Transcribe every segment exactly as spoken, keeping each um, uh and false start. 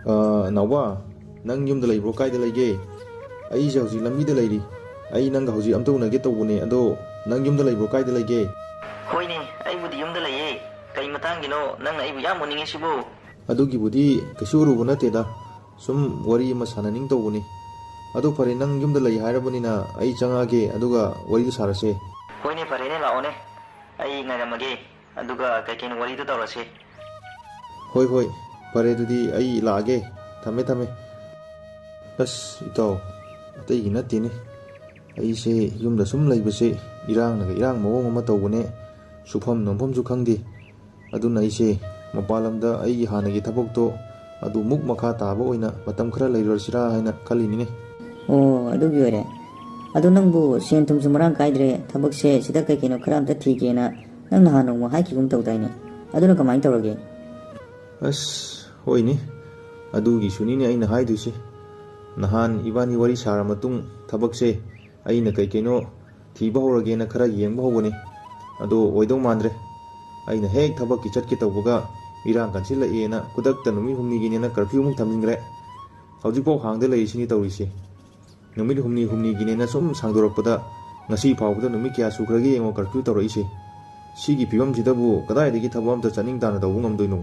ꯑ, ꯅꯥꯎꯕ, ꯅꯪ ꯌꯨꯝꯗ ꯂꯩꯕ꯭ꯔꯣ? ꯀꯥꯏꯗ ꯂꯩꯒꯦ? ꯑꯩꯁꯦ ꯍꯧꯖꯤꯛ ꯂꯝꯕꯤꯗ ꯂꯩꯔꯤ꯫ ꯑꯩ ꯅꯪꯒ ꯍꯧꯖꯤꯛ ꯑꯝꯇ ꯎꯅꯒꯦ ꯇꯧꯕꯅꯦ, ꯑꯗꯣ ꯅꯪ ꯌꯨꯝꯗ ꯂꯩꯕ꯭ꯔꯣ? ꯀꯥꯏꯗ ꯂꯩꯒꯦ? ꯍꯣꯏꯅꯦ, ꯑꯩꯕꯨꯗꯤ ꯌꯨꯝꯗ ꯂꯩꯌꯦ꯫ ꯀꯩ ꯃꯇꯥꯡꯒꯤꯅꯣ ꯅꯪꯅ ꯑꯩꯕꯨ ꯌꯥꯝ ꯎꯅꯤꯡꯉꯤꯁꯤꯕꯨ? ꯑꯗꯨꯒꯤꯕꯨꯗꯤ ꯀꯩꯁꯨ ꯑꯔꯨꯕ ꯅꯠꯇꯦꯗ, ꯁꯨꯝ ꯋꯥꯔꯤ ꯑꯃ ꯁꯥꯟꯅꯅꯤꯡ ꯇꯧꯕꯅꯤ꯫ ꯑꯗꯨ ꯐꯔꯦ, ꯅꯪ ꯌꯨꯝꯗ ꯂꯩ ꯍꯥꯏꯔꯕꯅꯤꯅ ꯑꯩ ꯆꯪꯉꯛꯑꯒꯦ, ꯑꯗꯨꯒ ꯋꯥꯔꯤꯗꯨ ꯁꯥꯔꯁꯦ꯫ ꯍꯣꯏꯅꯦ, ꯐꯔꯦꯅꯦ, ꯂꯥꯛꯑꯣꯅꯦ, ꯑꯩ ꯉꯥꯏꯔꯝꯃꯒꯦ꯫ ꯑꯗꯨꯒ ꯀꯩ ꯀꯩꯅꯣ ꯋꯥꯔꯤꯗꯣ ꯇꯧꯔꯁꯤ꯫ ꯍꯣꯏ, ꯍꯣꯏ, ꯐꯔꯦ, ꯑꯗꯨꯗꯤ ꯑꯩ ꯂꯥꯛꯑꯒꯦ꯫ ꯊꯝꯃꯦ, ꯊꯝꯃꯦ꯫ ꯑꯁ, ꯏꯇꯥꯎ, ꯑꯇꯩꯒꯤ ꯅꯠꯇꯦꯅꯦ꯫ ꯑꯩꯁꯦ ꯌꯨꯝꯗ ꯁꯨꯝ ꯂꯩꯕꯁꯦ ꯏꯔꯥꯡꯅꯒ ꯏꯔꯥꯡ ꯃꯑꯣꯡ ꯑꯃ ꯇꯧꯕꯅꯦ꯫ ꯁꯨꯐꯝ ꯅꯣꯝꯐꯝꯁꯨ ꯈꯪꯗꯦ꯫ ꯑꯗꯨꯅ ꯑꯩꯁꯦ ꯃꯄꯥꯟ ꯂꯝꯗ ꯑꯩꯒꯤ ꯍꯥꯟꯅꯒꯤ ꯊꯕꯛꯇꯣ ꯑꯗꯨꯃꯨꯛ ꯃꯈꯥ ꯇꯥꯕ ꯑꯣꯏꯅ ꯃꯇꯝ ꯈꯔ ꯂꯩꯔꯨꯔꯁꯤꯔꯥ ꯍꯥꯏꯅ ꯈꯜꯂꯤꯅꯤꯅꯦ꯫ ꯑꯣ, ꯑꯗꯨꯒꯤ ꯑꯣꯏꯔꯦ꯫ ꯑꯗꯣ ꯅꯪꯕꯨ ꯁꯦꯟ ꯊꯨꯝꯁꯨ ꯃꯔꯥꯡ ꯀꯥꯏꯗ꯭ꯔꯦ, ꯊꯕꯛꯁꯦ ꯁꯤꯗ ꯀꯩ ꯀꯩꯅꯣ ꯈꯔ ꯑꯝꯇ ꯊꯤꯒꯦꯅ ꯅꯪ ꯅꯍꯥꯟ ꯅꯣꯡꯃ ꯍꯥꯏꯈꯤꯒꯨꯝ ꯇꯧꯗꯥꯏꯅꯦ? ꯑꯗꯨꯅ ꯀꯃꯥꯏꯅ ꯇꯧꯔꯒꯦ? ꯑꯁ, ꯍꯣꯏꯅꯦ, ꯑꯗꯨꯒꯤꯁꯨꯅꯤꯅꯦ ꯑꯩꯅ ꯍꯥꯏꯗꯣꯏꯁꯦ꯫ ꯅꯍꯥꯟ ꯏꯕꯥꯅꯤ ꯋꯥꯔꯤ ꯁꯥꯔ ꯃꯇꯨꯡ ꯊꯕꯛꯁꯦ ꯑꯩꯅ ꯀꯩ ꯀꯩꯅꯣ ꯊꯤꯕ ꯍꯧꯔꯒꯦꯅ ꯈꯔ ꯌꯦꯡꯕ ꯍꯧꯕꯅꯤ꯫ ꯑꯗꯣ ꯑꯣꯏꯗꯧ ꯃꯥꯟꯗ꯭ꯔꯦ꯫ ꯑꯩꯅ ꯍꯦꯛ ꯊꯕꯛꯀꯤ ꯆꯠꯀꯦ ꯇꯧꯕꯒ ꯏꯔꯥꯡ ꯀꯟꯁꯤꯜꯂꯛꯑꯦꯅ ꯈꯨꯗꯛꯇ ꯅꯨꯃꯤꯠ ꯍꯨꯝꯅꯤꯒꯤꯅꯦꯅ ꯀꯔꯐ꯭ꯌꯨ ꯑꯃꯨꯛ ꯊꯝꯖꯤꯟꯈ꯭ꯔꯦ꯫ ꯍꯧꯖꯤꯛꯐꯥꯎ ꯍꯥꯡꯗ ꯂꯩꯔꯤꯁꯤꯅꯤ ꯇꯧꯔꯤꯁꯦ꯫ ꯅꯨꯃꯤꯠ ꯍꯨꯝꯅꯤ ꯍꯨꯝꯅꯤꯒꯤꯅꯦꯅ ꯁꯨꯝ ꯁꯥꯡꯗꯣꯔꯛꯄꯗ ꯉꯁꯤ ꯐꯥꯎꯕꯗ ꯅꯨꯃꯤꯠ ꯀꯌꯥ ꯁꯨꯈ꯭ꯔꯒꯦ ꯌꯦꯡꯉꯣ ꯀꯔꯐ꯭ꯌꯨ ꯇꯧꯔꯛꯏꯁꯦ꯫ ꯁꯤꯒꯤ ꯐꯤꯕꯝꯁꯤꯗꯕꯨ ꯀꯗꯥꯏꯗꯒꯤ ꯊꯕꯛ ꯑꯝꯇ ꯆꯠꯅꯤꯡ ꯇꯥꯅ ꯇꯧꯕ ꯉꯝꯗꯣꯏꯅꯣ?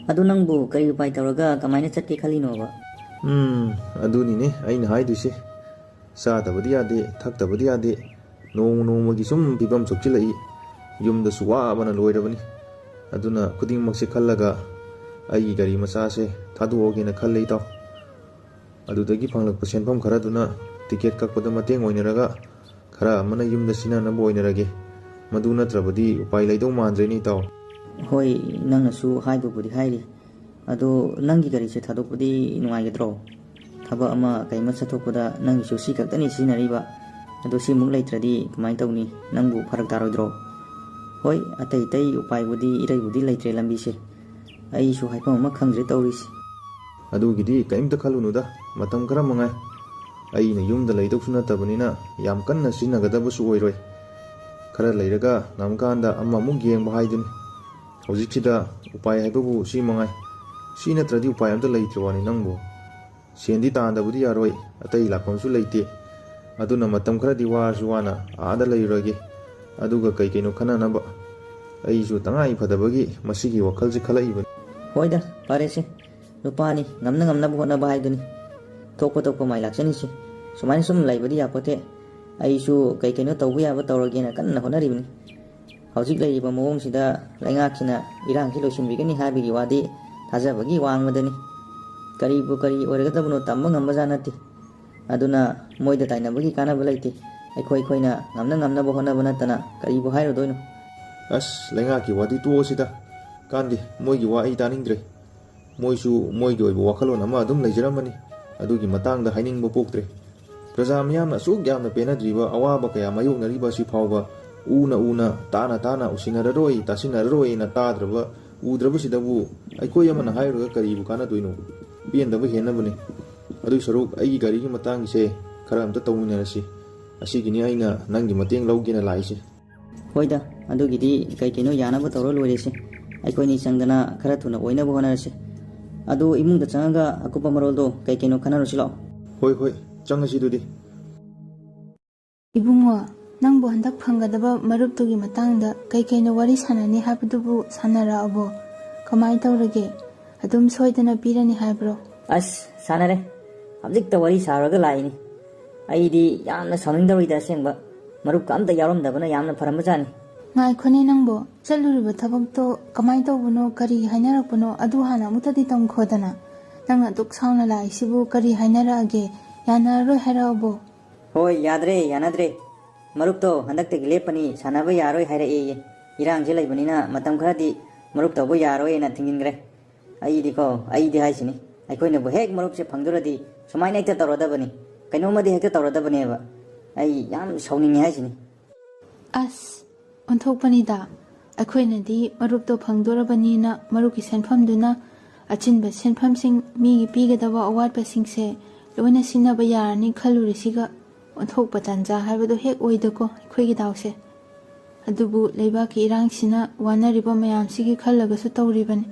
ꯑꯗꯨ ꯅꯪꯕꯨ ꯀꯔꯤ ꯎꯄꯥꯏ ꯇꯧꯔꯒ ꯀꯃꯥꯏꯅ ꯆꯠꯀꯦ ꯈꯜꯂꯤꯅꯣꯕ? ꯎꯝ, ꯑꯗꯨꯅꯤꯅꯦ ꯑꯩꯅ ꯍꯥꯏꯗꯣꯏꯁꯦ꯫ ꯆꯥꯗꯕꯗꯤ ꯌꯥꯗꯦ, ꯊꯛꯇꯕꯗꯤ ꯌꯥꯗꯦ꯫ ꯅꯣꯡꯃ ꯅꯣꯡꯃꯒꯤ ꯁꯨꯝ ꯐꯤꯕꯝ ꯁꯣꯛꯆꯤꯜꯂꯛꯏ꯫ ꯌꯨꯝꯗꯁꯨ ꯋꯥꯕꯅ ꯂꯣꯏꯔꯕꯅꯤ꯫ ꯑꯗꯨꯅ ꯈꯨꯗꯤꯡꯃꯛꯁꯦ ꯈꯜꯂꯒ ꯑꯩꯒꯤ ꯒꯥꯔꯤ ꯃꯆꯥꯁꯦ ꯊꯥꯗꯣꯛꯑꯒꯦꯅ ꯈꯜꯂꯦ, ꯏꯇꯥꯎ꯫ ꯑꯗꯨꯗꯒꯤ ꯐꯪꯂꯛꯄ ꯁꯦꯟꯐꯝ ꯈꯔꯗꯨꯅ ꯇꯤꯀꯦꯠ ꯀꯛꯄꯗ ꯃꯇꯦꯡ ꯑꯣꯏꯅꯔꯒ ꯈꯔ ꯑꯃꯅ ꯌꯨꯝꯗ ꯁꯤꯖꯤꯟꯅꯅꯕ ꯑꯣꯏꯅꯔꯒꯦ꯫ ꯃꯗꯨ ꯅꯠꯇ꯭ꯔꯕꯗꯤ ꯎꯄꯥꯏ ꯂꯩꯗꯧ ꯃꯥꯟꯗ꯭ꯔꯦꯅꯦ, ꯏꯇꯥꯎ꯫ ꯍꯣꯏ, ꯅꯪꯅꯁꯨ ꯍꯥꯏꯕꯕꯨꯗꯤ ꯍꯥꯏꯔꯤ꯫ ꯑꯗꯣ ꯅꯪꯒꯤ ꯒꯥꯔꯤꯁꯦ ꯊꯥꯗꯣꯛꯄꯗꯤ ꯅꯨꯡꯉꯥꯏꯒꯗ꯭ꯔꯣ? ꯊꯕꯛ ꯑꯃ ꯀꯩ ꯑꯃ ꯆꯠꯊꯣꯛꯄꯗ ꯅꯪꯒꯤꯁꯨ ꯁꯤ ꯈꯛꯇꯅꯤ ꯁꯤꯖꯤꯟꯅꯔꯤꯕ꯫ ꯑꯗꯣ ꯁꯤꯃꯨꯛ ꯂꯩꯇ꯭ꯔꯗꯤ ꯀꯃꯥꯏꯅ ꯇꯧꯅꯤ? ꯅꯪꯕꯨ ꯐꯔꯛ ꯇꯥꯔꯣꯏꯗ꯭ꯔꯣ? ꯍꯣꯏ, ꯑꯇꯩ ꯑꯇꯩ ꯎꯄꯥꯏꯕꯨꯗꯤ ꯏꯔꯩꯕꯨꯗꯤ ꯂꯩꯇ꯭ꯔꯦ ꯂꯝꯕꯤꯁꯦ꯫ ꯑꯩꯁꯨ ꯍꯥꯏꯐꯝ ꯑꯃ ꯈꯪꯗ꯭ꯔꯦ ꯇꯧꯔꯤꯁꯦ꯫ ꯑꯗꯨꯒꯤꯗꯤ ꯀꯔꯤꯝꯇ ꯈꯜꯂꯨꯅꯨꯗ, ꯃꯇꯝ ꯈꯔ ꯃꯉꯥꯏ꯫ ꯑꯩꯅ ꯌꯨꯝꯗ ꯂꯩꯗꯧꯁꯨ ꯅꯠꯇꯕꯅꯤꯅ ꯌꯥꯝ ꯀꯟꯅ ꯁꯤꯖꯤꯟꯅꯒꯗꯕꯁꯨ ꯑꯣꯏꯔꯣꯏ꯫ ꯈꯔ ꯂꯩꯔꯒ ꯉꯝꯀꯥꯟꯗ ꯑꯃꯃꯨꯛ ꯌꯦꯡꯕ ꯍꯥꯏꯗꯨꯅꯤ꯫ ꯍꯧꯖꯤꯛꯁꯤꯗ ꯎꯄꯥꯏ ꯍꯥꯏꯕꯕꯨ ꯁꯤ ꯃꯉꯥꯏ꯫ ꯁꯤ ꯅꯠꯇ꯭ꯔꯗꯤ ꯎꯄꯥꯏ ꯑꯝꯇ ꯂꯩꯇ꯭ꯔꯕꯅꯤ ꯅꯪꯕꯨ꯫ ꯁꯦꯟꯗꯤ ꯇꯥꯟꯗꯕꯗꯤ ꯌꯥꯔꯣꯏ, ꯑꯇꯩ ꯂꯥꯛꯐꯝꯁꯨ ꯂꯩꯇꯦ꯫ ꯑꯗꯨꯅ ꯃꯇꯝ ꯈꯔꯗꯤ ꯋꯥꯔꯁꯨ ꯋꯥꯅ ꯑꯥꯗ ꯂꯩꯔꯨꯔꯒꯦ꯫ ꯑꯗꯨꯒ ꯀꯩ ꯀꯩꯅꯣ ꯈꯟꯅꯅꯕ꯫ ꯑꯩꯁꯨ ꯇꯉꯥꯏ ꯐꯗꯕꯒꯤ ꯃꯁꯤꯒꯤ ꯋꯥꯈꯜꯁꯦ ꯈꯜꯂꯛꯏꯕꯅꯤ꯫ ꯍꯣꯏꯗ, ꯐꯔꯦꯁꯦ꯫ ꯅꯨꯄꯥꯅꯤ, ꯉꯝꯅ ꯉꯝꯅꯕ ꯍꯣꯠꯅꯕ ꯍꯥꯏꯗꯨꯅꯤ꯫ ꯊꯣꯛꯄ ꯊꯣꯛꯄ ꯃꯥꯏ ꯂꯥꯛꯆꯅꯤꯁꯦ꯫ ꯁꯨꯃꯥꯏꯅ ꯁꯨꯝ ꯂꯩꯕꯗꯤ ꯌꯥꯄꯣꯠꯇꯦ꯫ ꯑꯩꯁꯨ ꯀꯩ ꯀꯩꯅꯣ ꯇꯧꯕ ꯌꯥꯕ ꯇꯧꯔꯒꯦꯅ ꯀꯟꯅ ꯍꯣꯠꯅꯔꯤꯕꯅꯤ꯫ ꯍꯧꯖꯤꯛ ꯂꯩꯔꯤꯕ ꯃꯑꯣꯡꯁꯤꯗ ꯂꯩꯉꯥꯛꯁꯤꯅ ꯏꯔꯥꯡꯁꯤ ꯂꯣꯏꯁꯤꯟꯕꯤꯒꯅꯤ ꯍꯥꯏꯕꯒꯤ ꯋꯥꯗꯤ ꯊꯥꯖꯕꯒꯤ ꯋꯥꯡꯃꯗꯅꯤ꯫ ꯀꯔꯤꯕꯨ ꯀꯔꯤ ꯑꯣꯏꯔꯒꯗꯕꯅꯣ ꯇꯝꯕ ꯉꯝꯕꯖꯥꯠ ꯅꯠꯇꯦ꯫ ꯑꯗꯨꯅ ꯃꯣꯏꯗ ꯇꯥꯏꯅꯕꯒꯤ ꯀꯥꯟꯅꯕ ꯂꯩꯇꯦ꯫ ꯑꯩꯈꯣꯏ ꯑꯩꯈꯣꯏꯅ ꯉꯝꯅ ꯉꯝꯅꯕ ꯍꯣꯠꯅꯕ ꯅꯠꯇꯅ ꯀꯔꯤꯕꯨ ꯍꯥꯏꯔꯨꯗꯣꯏꯅꯣ? ꯑꯁ, ꯂꯩꯉꯥꯛꯀꯤ ꯋꯥꯗꯤ ꯇꯣꯛꯑꯁꯤꯗ꯫ ꯀꯥꯟꯗꯦ, ꯃꯣꯏꯒꯤ ꯋꯥ ꯑꯩ ꯇꯥꯅꯤꯡꯗ꯭ꯔꯦ꯫ ꯃꯣꯏꯁꯨ ꯃꯣꯏꯒꯤ ꯑꯣꯏꯕ ꯋꯥꯈꯜꯂꯣꯟ ꯑꯃ ꯑꯗꯨꯝ ꯂꯩꯖꯔꯝꯃꯅꯤ꯫ ꯑꯗꯨꯒꯤ ꯃꯇꯥꯡꯗ ꯍꯥꯏꯅꯤꯡꯕ ꯄꯣꯛꯇ꯭ꯔꯦ꯫ ꯄ꯭ꯔꯖꯥ ꯃꯤꯌꯥꯝꯅ ꯑꯁꯨꯛ ꯌꯥꯝꯅ ꯄꯦꯟꯅꯗ꯭ꯔꯤꯕ, ꯑꯋꯥꯕ ꯀꯌꯥ ꯃꯥꯌꯣꯛꯅꯔꯤꯕ ꯑꯁꯤ ꯐꯥꯎꯕ ꯎꯅ ꯎꯅ, ꯇꯥꯅ ꯇꯥꯅ, ꯎꯁꯤꯟꯅꯔꯔꯣꯏ, ꯇꯥꯁꯤꯟꯅꯔꯔꯣꯏꯅ ꯇꯥꯗ꯭ꯔꯕ, ꯎꯗ꯭ꯔꯕꯁꯤꯗꯕꯨ ꯑꯩꯈꯣꯏ ꯑꯃꯅ ꯍꯥꯏꯔꯨꯔꯒ ꯀꯔꯤꯕꯨ ꯀꯥꯟꯅꯗꯣꯏꯅꯣ? ꯄꯦꯟꯗꯕ ꯍꯦꯟꯅꯕꯅꯦ꯫ ꯑꯗꯨꯏ ꯁꯔꯨꯛ ꯑꯩꯒꯤ ꯒꯥꯔꯤꯒꯤ ꯃꯇꯥꯡꯒꯤꯁꯦ ꯈꯔ ꯑꯝꯇ ꯇꯧꯃꯤꯟꯅꯔꯁꯤ꯫ ꯑꯁꯤꯒꯤꯅꯤ ꯑꯩꯅ ꯅꯪꯒꯤ ꯃꯇꯦꯡ ꯂꯧꯒꯦꯅ ꯂꯥꯛꯏꯁꯦ꯫ ꯍꯣꯏꯗ, ꯑꯗꯨꯒꯤꯗꯤ ꯀꯩ ꯀꯩꯅꯣ ꯌꯥꯅꯕ ꯇꯧꯔ ꯂꯣꯏꯔꯦꯁꯦ꯫ ꯑꯩꯈꯣꯏꯅꯤ ꯆꯪꯗꯅ ꯈꯔ ꯊꯨꯅ ꯑꯣꯏꯅꯕ ꯍꯣꯠꯅꯔꯁꯦ꯫ ꯑꯗꯨ ꯏꯃꯨꯡꯗ ꯆꯪꯉꯒ ꯑꯀꯨꯞꯄ ꯃꯔꯣꯜꯗꯣ ꯀꯩ ꯀꯩꯅꯣ ꯈꯟꯅꯔꯨꯁꯤ ꯂꯥꯛꯑꯣ꯫ ꯍꯣꯏ, ꯍꯣꯏ, ꯆꯪꯉꯁꯤ ꯑꯗꯨꯗꯤ꯫ ꯏꯕꯨꯡꯉꯣ, ꯅꯪꯕꯨ ꯍꯟꯗꯛ ꯐꯪꯒꯗꯕ ꯃꯔꯨꯞꯇꯨꯒꯤ ꯃꯇꯥꯡꯗ ꯀꯩ ꯀꯩꯅꯣ ꯋꯥꯔꯤ ꯁꯥꯟꯅꯅꯤ ꯍꯥꯏꯕꯗꯨꯕꯨ ꯁꯥꯟꯅꯔꯛꯑꯕꯣ? ꯀꯃꯥꯏ ꯇꯧꯔꯒꯦ? ꯑꯗꯨꯝ ꯁꯣꯏꯗꯅ ꯄꯤꯔꯅꯤ ꯍꯥꯏꯕ꯭ꯔꯣ? ꯑꯁ, ꯁꯥꯟꯅꯔꯦ꯫ ꯍꯧꯖꯤꯛꯇ ꯋꯥꯔꯤ ꯁꯥꯔꯨꯔꯒ ꯂꯥꯛꯏꯅꯤ꯫ ꯑꯩꯗꯤ ꯌꯥꯝꯅ ꯁꯥꯎꯅꯤꯡꯗꯧꯔꯤꯗ ꯑꯁꯦꯡꯕ꯫ ꯃꯔꯨꯞꯀ ꯑꯝꯇ ꯌꯥꯎꯔꯝꯗꯕꯅ ꯌꯥꯝꯅ ꯐꯔꯝꯕꯖꯥꯠꯅꯤ꯫ ꯉꯥꯏꯈꯣꯅꯦ ꯅꯪꯕꯣ, ꯆꯠꯂꯨꯔꯤꯕ ꯊꯕꯛꯇꯣ ꯀꯃꯥꯏ ꯇꯧꯕꯅꯣ, ꯀꯔꯤ ꯍꯥꯏꯅꯔꯛꯄꯅꯣ, ꯑꯗꯨ ꯍꯥꯟꯅ ꯑꯃꯨꯛꯇꯗꯤ ꯇꯝꯈꯣꯗꯅ꯫ ꯅꯪ ꯑꯗꯨꯛ ꯁꯥꯎꯅ ꯂꯥꯛꯏꯁꯤꯕꯨ ꯀꯔꯤ ꯍꯥꯏꯅꯔꯛꯑꯒꯦ? ꯌꯥꯅꯔꯔꯣꯏ ꯍꯥꯏꯔꯛꯑꯕꯣ? ꯍꯣꯏ, ꯌꯥꯗ꯭ꯔꯦ, ꯌꯥꯅꯗ꯭ꯔꯦ꯫ ꯃꯔꯨꯞꯇꯣ ꯍꯟꯗꯛꯇꯒꯤ ꯂꯦꯞꯄꯅꯤ, ꯁꯥꯟꯅꯕ ꯌꯥꯔꯣꯏ ꯍꯥꯏꯔꯛꯑꯦꯌꯦ꯫ ꯏꯔꯥꯡꯁꯦ ꯂꯩꯕꯅꯤꯅ ꯃꯇꯝ ꯈꯔꯗꯤ ꯃꯔꯨꯞ ꯇꯧꯕ ꯌꯥꯔꯣꯏꯅ ꯊꯤꯡꯖꯤꯟꯈ꯭ꯔꯦ꯫ ꯑꯩꯗꯤꯀꯣ, ꯑꯩꯗꯤ ꯍꯥꯏꯁꯤꯅꯤ, ꯑꯩꯈꯣꯏꯅꯕꯨ ꯍꯦꯛ ꯃꯔꯨꯞꯁꯦ ꯐꯪꯗꯨꯔꯗꯤ ꯁꯨꯃꯥꯏꯅ ꯍꯦꯛꯇ ꯇꯧꯔꯗꯕꯅꯤ, ꯀꯩꯅꯣꯝꯃꯗꯤ ꯍꯦꯛꯇ ꯇꯧꯔꯗꯕꯅꯦꯕ꯫ ꯑꯩ ꯌꯥꯝ ꯁꯥꯎꯅꯤꯡꯉꯦ ꯍꯥꯏꯁꯤꯅꯤ꯫ ꯑꯁ, ꯑꯣꯟꯊꯣꯛꯄꯅꯤꯗ꯫ ꯑꯩꯈꯣꯏꯅꯗꯤ ꯃꯔꯨꯞꯇꯣ ꯐꯪꯗꯣꯔꯕꯅꯤꯅ ꯃꯔꯨꯞꯀꯤ ꯁꯦꯟꯐꯝꯗꯨꯅ ꯑꯆꯤꯟꯕ ꯁꯦꯟꯐꯝꯁꯤꯡ, ꯃꯤꯒꯤ ꯄꯤꯒꯗꯕ ꯑꯋꯥꯠꯄꯁꯤꯡꯁꯦ ꯂꯣꯏꯅ ꯁꯤꯟꯅꯕ ꯌꯥꯔꯅꯤ ꯈꯜꯂꯨꯔꯤꯁꯤꯒ, ꯑꯣꯟꯊꯣꯛꯄ ꯇꯥꯟꯖꯥ ꯍꯥꯏꯕꯗꯣ ꯍꯦꯛ ꯑꯣꯏꯗꯀꯣ ꯑꯩꯈꯣꯏꯒꯤ ꯗꯥꯎꯁꯦ꯫ ꯑꯗꯨꯕꯨ ꯂꯩꯕꯥꯛꯀꯤ ꯏꯔꯥꯡꯁꯤꯅ ꯋꯥꯅꯔꯤꯕ ꯃꯌꯥꯝꯁꯤꯒꯤ ꯈꯜꯂꯒꯁꯨ ꯇꯧꯔꯤꯕꯅꯤ꯫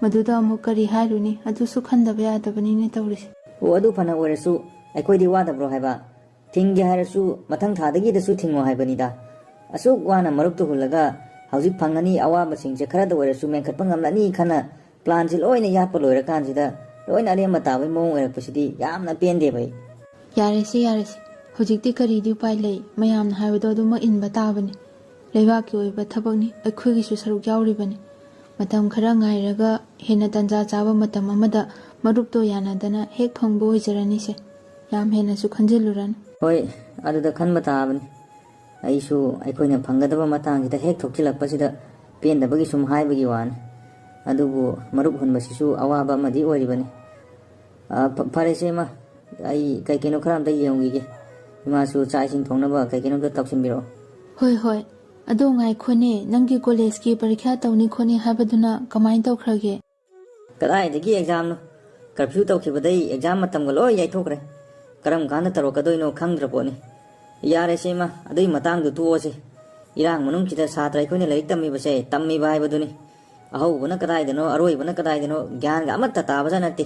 ꯃꯗꯨꯗ ꯑꯃꯨꯛ ꯀꯔꯤ ꯍꯥꯏꯔꯨꯅꯤ? ꯑꯗꯨꯁꯨ ꯈꯟꯗꯕ ꯌꯥꯗꯕꯅꯤꯅꯦ ꯇꯧꯔꯤꯁꯦ꯫ ꯑꯣ, ꯑꯗꯨ ꯐꯅ ꯑꯣꯏꯔꯁꯨ, ꯑꯩꯈꯣꯏꯗꯤ ꯋꯥꯗꯕ꯭ꯔꯣ ꯍꯥꯏꯕ? ꯊꯤꯡꯒꯦ ꯍꯥꯏꯔꯁꯨ ꯃꯊꯪ ꯊꯥꯗꯒꯤꯗꯁꯨ ꯊꯤꯡꯉꯣ ꯍꯥꯏꯕꯅꯤꯗ꯫ ꯑꯁꯨꯛ ꯋꯥꯅ ꯃꯔꯨꯞꯇꯨ ꯍꯨꯜꯂꯒ ꯍꯧꯖꯤꯛ ꯐꯪꯉꯅꯤ, ꯑꯋꯥꯕꯁꯤꯡꯁꯦ ꯈꯔꯗ ꯑꯣꯏꯔꯁꯨ ꯃꯦꯟꯈꯠꯄ ꯉꯝꯂꯅꯤ ꯈꯟꯅ plan ꯁꯤ ꯂꯣꯏꯅ ꯌꯥꯠꯄ ꯂꯣꯏꯔꯀꯥꯟꯁꯤꯗ ꯂꯣꯏꯅ ꯑꯔꯦꯝꯕ ꯇꯥꯕꯒꯤ ꯃꯑꯣꯡ ꯑꯣꯏꯔꯛꯄꯁꯤꯗꯤ ꯌꯥꯝꯅ ꯄꯦꯟꯗꯦꯕ ꯑꯩ꯫ ꯌꯥꯔꯦꯁꯦ, ꯌꯥꯔꯦꯁꯦ꯫ ꯍꯧꯖꯤꯛꯇꯤ ꯀꯔꯤꯗꯤ ꯎꯄꯥꯏ ꯂꯩ? ꯃꯌꯥꯝꯅ ꯍꯥꯏꯕꯗꯣ ꯑꯗꯨꯃꯛ ꯏꯟꯕ ꯇꯥꯕꯅꯤ꯫ ꯂꯩꯕꯥꯛꯀꯤ ꯑꯣꯏꯕ ꯊꯕꯛꯅꯤ, ꯑꯩꯈꯣꯏꯒꯤꯁꯨ ꯁꯔꯨꯛ ꯌꯥꯎꯔꯤꯕꯅꯤ꯫ ꯃꯇꯝ ꯈꯔ ꯉꯥꯏꯔꯒ ꯍꯦꯟꯅ ꯇꯟꯖꯥ ꯆꯥꯕ ꯃꯇꯝ ꯑꯃꯗ ꯃꯔꯨꯞꯇꯣ ꯌꯥꯅꯗꯅ ꯍꯦꯛ ꯐꯪꯕ ꯑꯣꯏꯖꯔꯅꯤꯁꯦ꯫ ꯌꯥꯝ ꯍꯦꯟꯅꯁꯨ ꯈꯟꯖꯤꯜꯂꯨꯔꯅꯨ꯫ ꯍꯣꯏ, ꯑꯗꯨꯗ ꯈꯟꯕ ꯇꯥꯕꯅꯤ꯫ ꯑꯩꯁꯨ ꯑꯩꯈꯣꯏꯅ ꯐꯪꯒꯗꯕ ꯃꯇꯥꯡꯁꯤꯗ ꯍꯦꯛ ꯊꯣꯛꯆꯤꯜꯂꯛꯄꯁꯤꯗ ꯄꯦꯟꯗꯕꯒꯤ ꯁꯨꯝ ꯍꯥꯏꯕꯒꯤ ꯋꯥꯅꯤ꯫ ꯑꯗꯨꯕꯨ ꯃꯔꯨꯞ ꯍꯨꯟꯕꯁꯤꯁꯨ ꯑꯋꯥꯕ ꯑꯃꯗꯤ ꯑꯣꯏꯔꯤꯕꯅꯤ꯫ ꯑ, ꯐ-, ꯐꯔꯦꯁꯦ ꯏꯃꯥ, ꯑꯩ ꯀꯩ ꯀꯩꯅꯣ ꯈꯔ ꯑꯝꯇ ꯌꯦꯡꯉꯨꯈꯤꯒꯦ꯫ ꯏꯃꯥꯁꯨ ꯆꯥꯛ ꯏꯁꯤꯡ ꯊꯣꯡꯅꯕ ꯀꯩ ꯀꯩꯅꯣ ꯑꯝꯇ ꯇꯧꯁꯤꯟꯕꯤꯔꯛꯑꯣ꯫ ꯍꯣꯏ, ꯍꯣꯏ꯫ ꯑꯗꯣ ꯉꯥꯏꯈꯣꯅꯦ, ꯅꯪꯒꯤ ꯀꯣꯂꯦꯖꯀꯤ ꯄꯔꯤꯈ꯭ꯌꯥ ꯇꯧꯅꯤ ꯈꯣꯠꯅꯤ ꯍꯥꯏꯕꯗꯨꯅ ꯀꯃꯥꯏꯅ ꯇꯧꯈ꯭ꯔꯒꯦ? ꯀꯗꯥꯏꯗꯒꯤ exam ꯅꯣ? Curfew ꯇꯧꯈꯤꯕꯗꯩ exam ꯃꯇꯝꯒ ꯂꯣꯏ ꯌꯩꯊꯣꯛꯈ꯭ꯔꯦ꯫ ꯀꯔꯝ ꯀꯥꯟꯗ ꯇꯧꯔꯛꯀꯗꯣꯏꯅꯣ ꯈꯪꯗ꯭ꯔ ꯄꯣꯠꯅꯤ꯫ ꯌꯥꯔꯦꯁꯦ ꯏꯃꯥ, ꯑꯗꯨꯏ ꯃꯇꯥꯡꯗꯨ ꯇꯣꯛꯑꯁꯤ꯫ ꯏꯔꯥꯡ ꯃꯅꯨꯡꯁꯤꯗ ꯁꯥꯇ꯭ꯔ ꯑꯩꯈꯣꯏꯅ ꯂꯥꯏꯔꯤꯛ ꯇꯝꯃꯤꯕꯁꯦ, ꯇꯝꯃꯤꯕ ꯍꯥꯏꯕꯗꯨꯅꯤ꯫ ꯑꯍꯧꯕꯅ ꯀꯗꯥꯏꯗꯅꯣ, ꯑꯔꯣꯏꯕꯅ ꯀꯗꯥꯏꯗꯅꯣ, ꯒ꯭ꯌꯥꯟꯒ ꯑꯃꯠꯇ ꯇꯥꯕꯖꯥꯠ ꯅꯠꯇꯦ꯫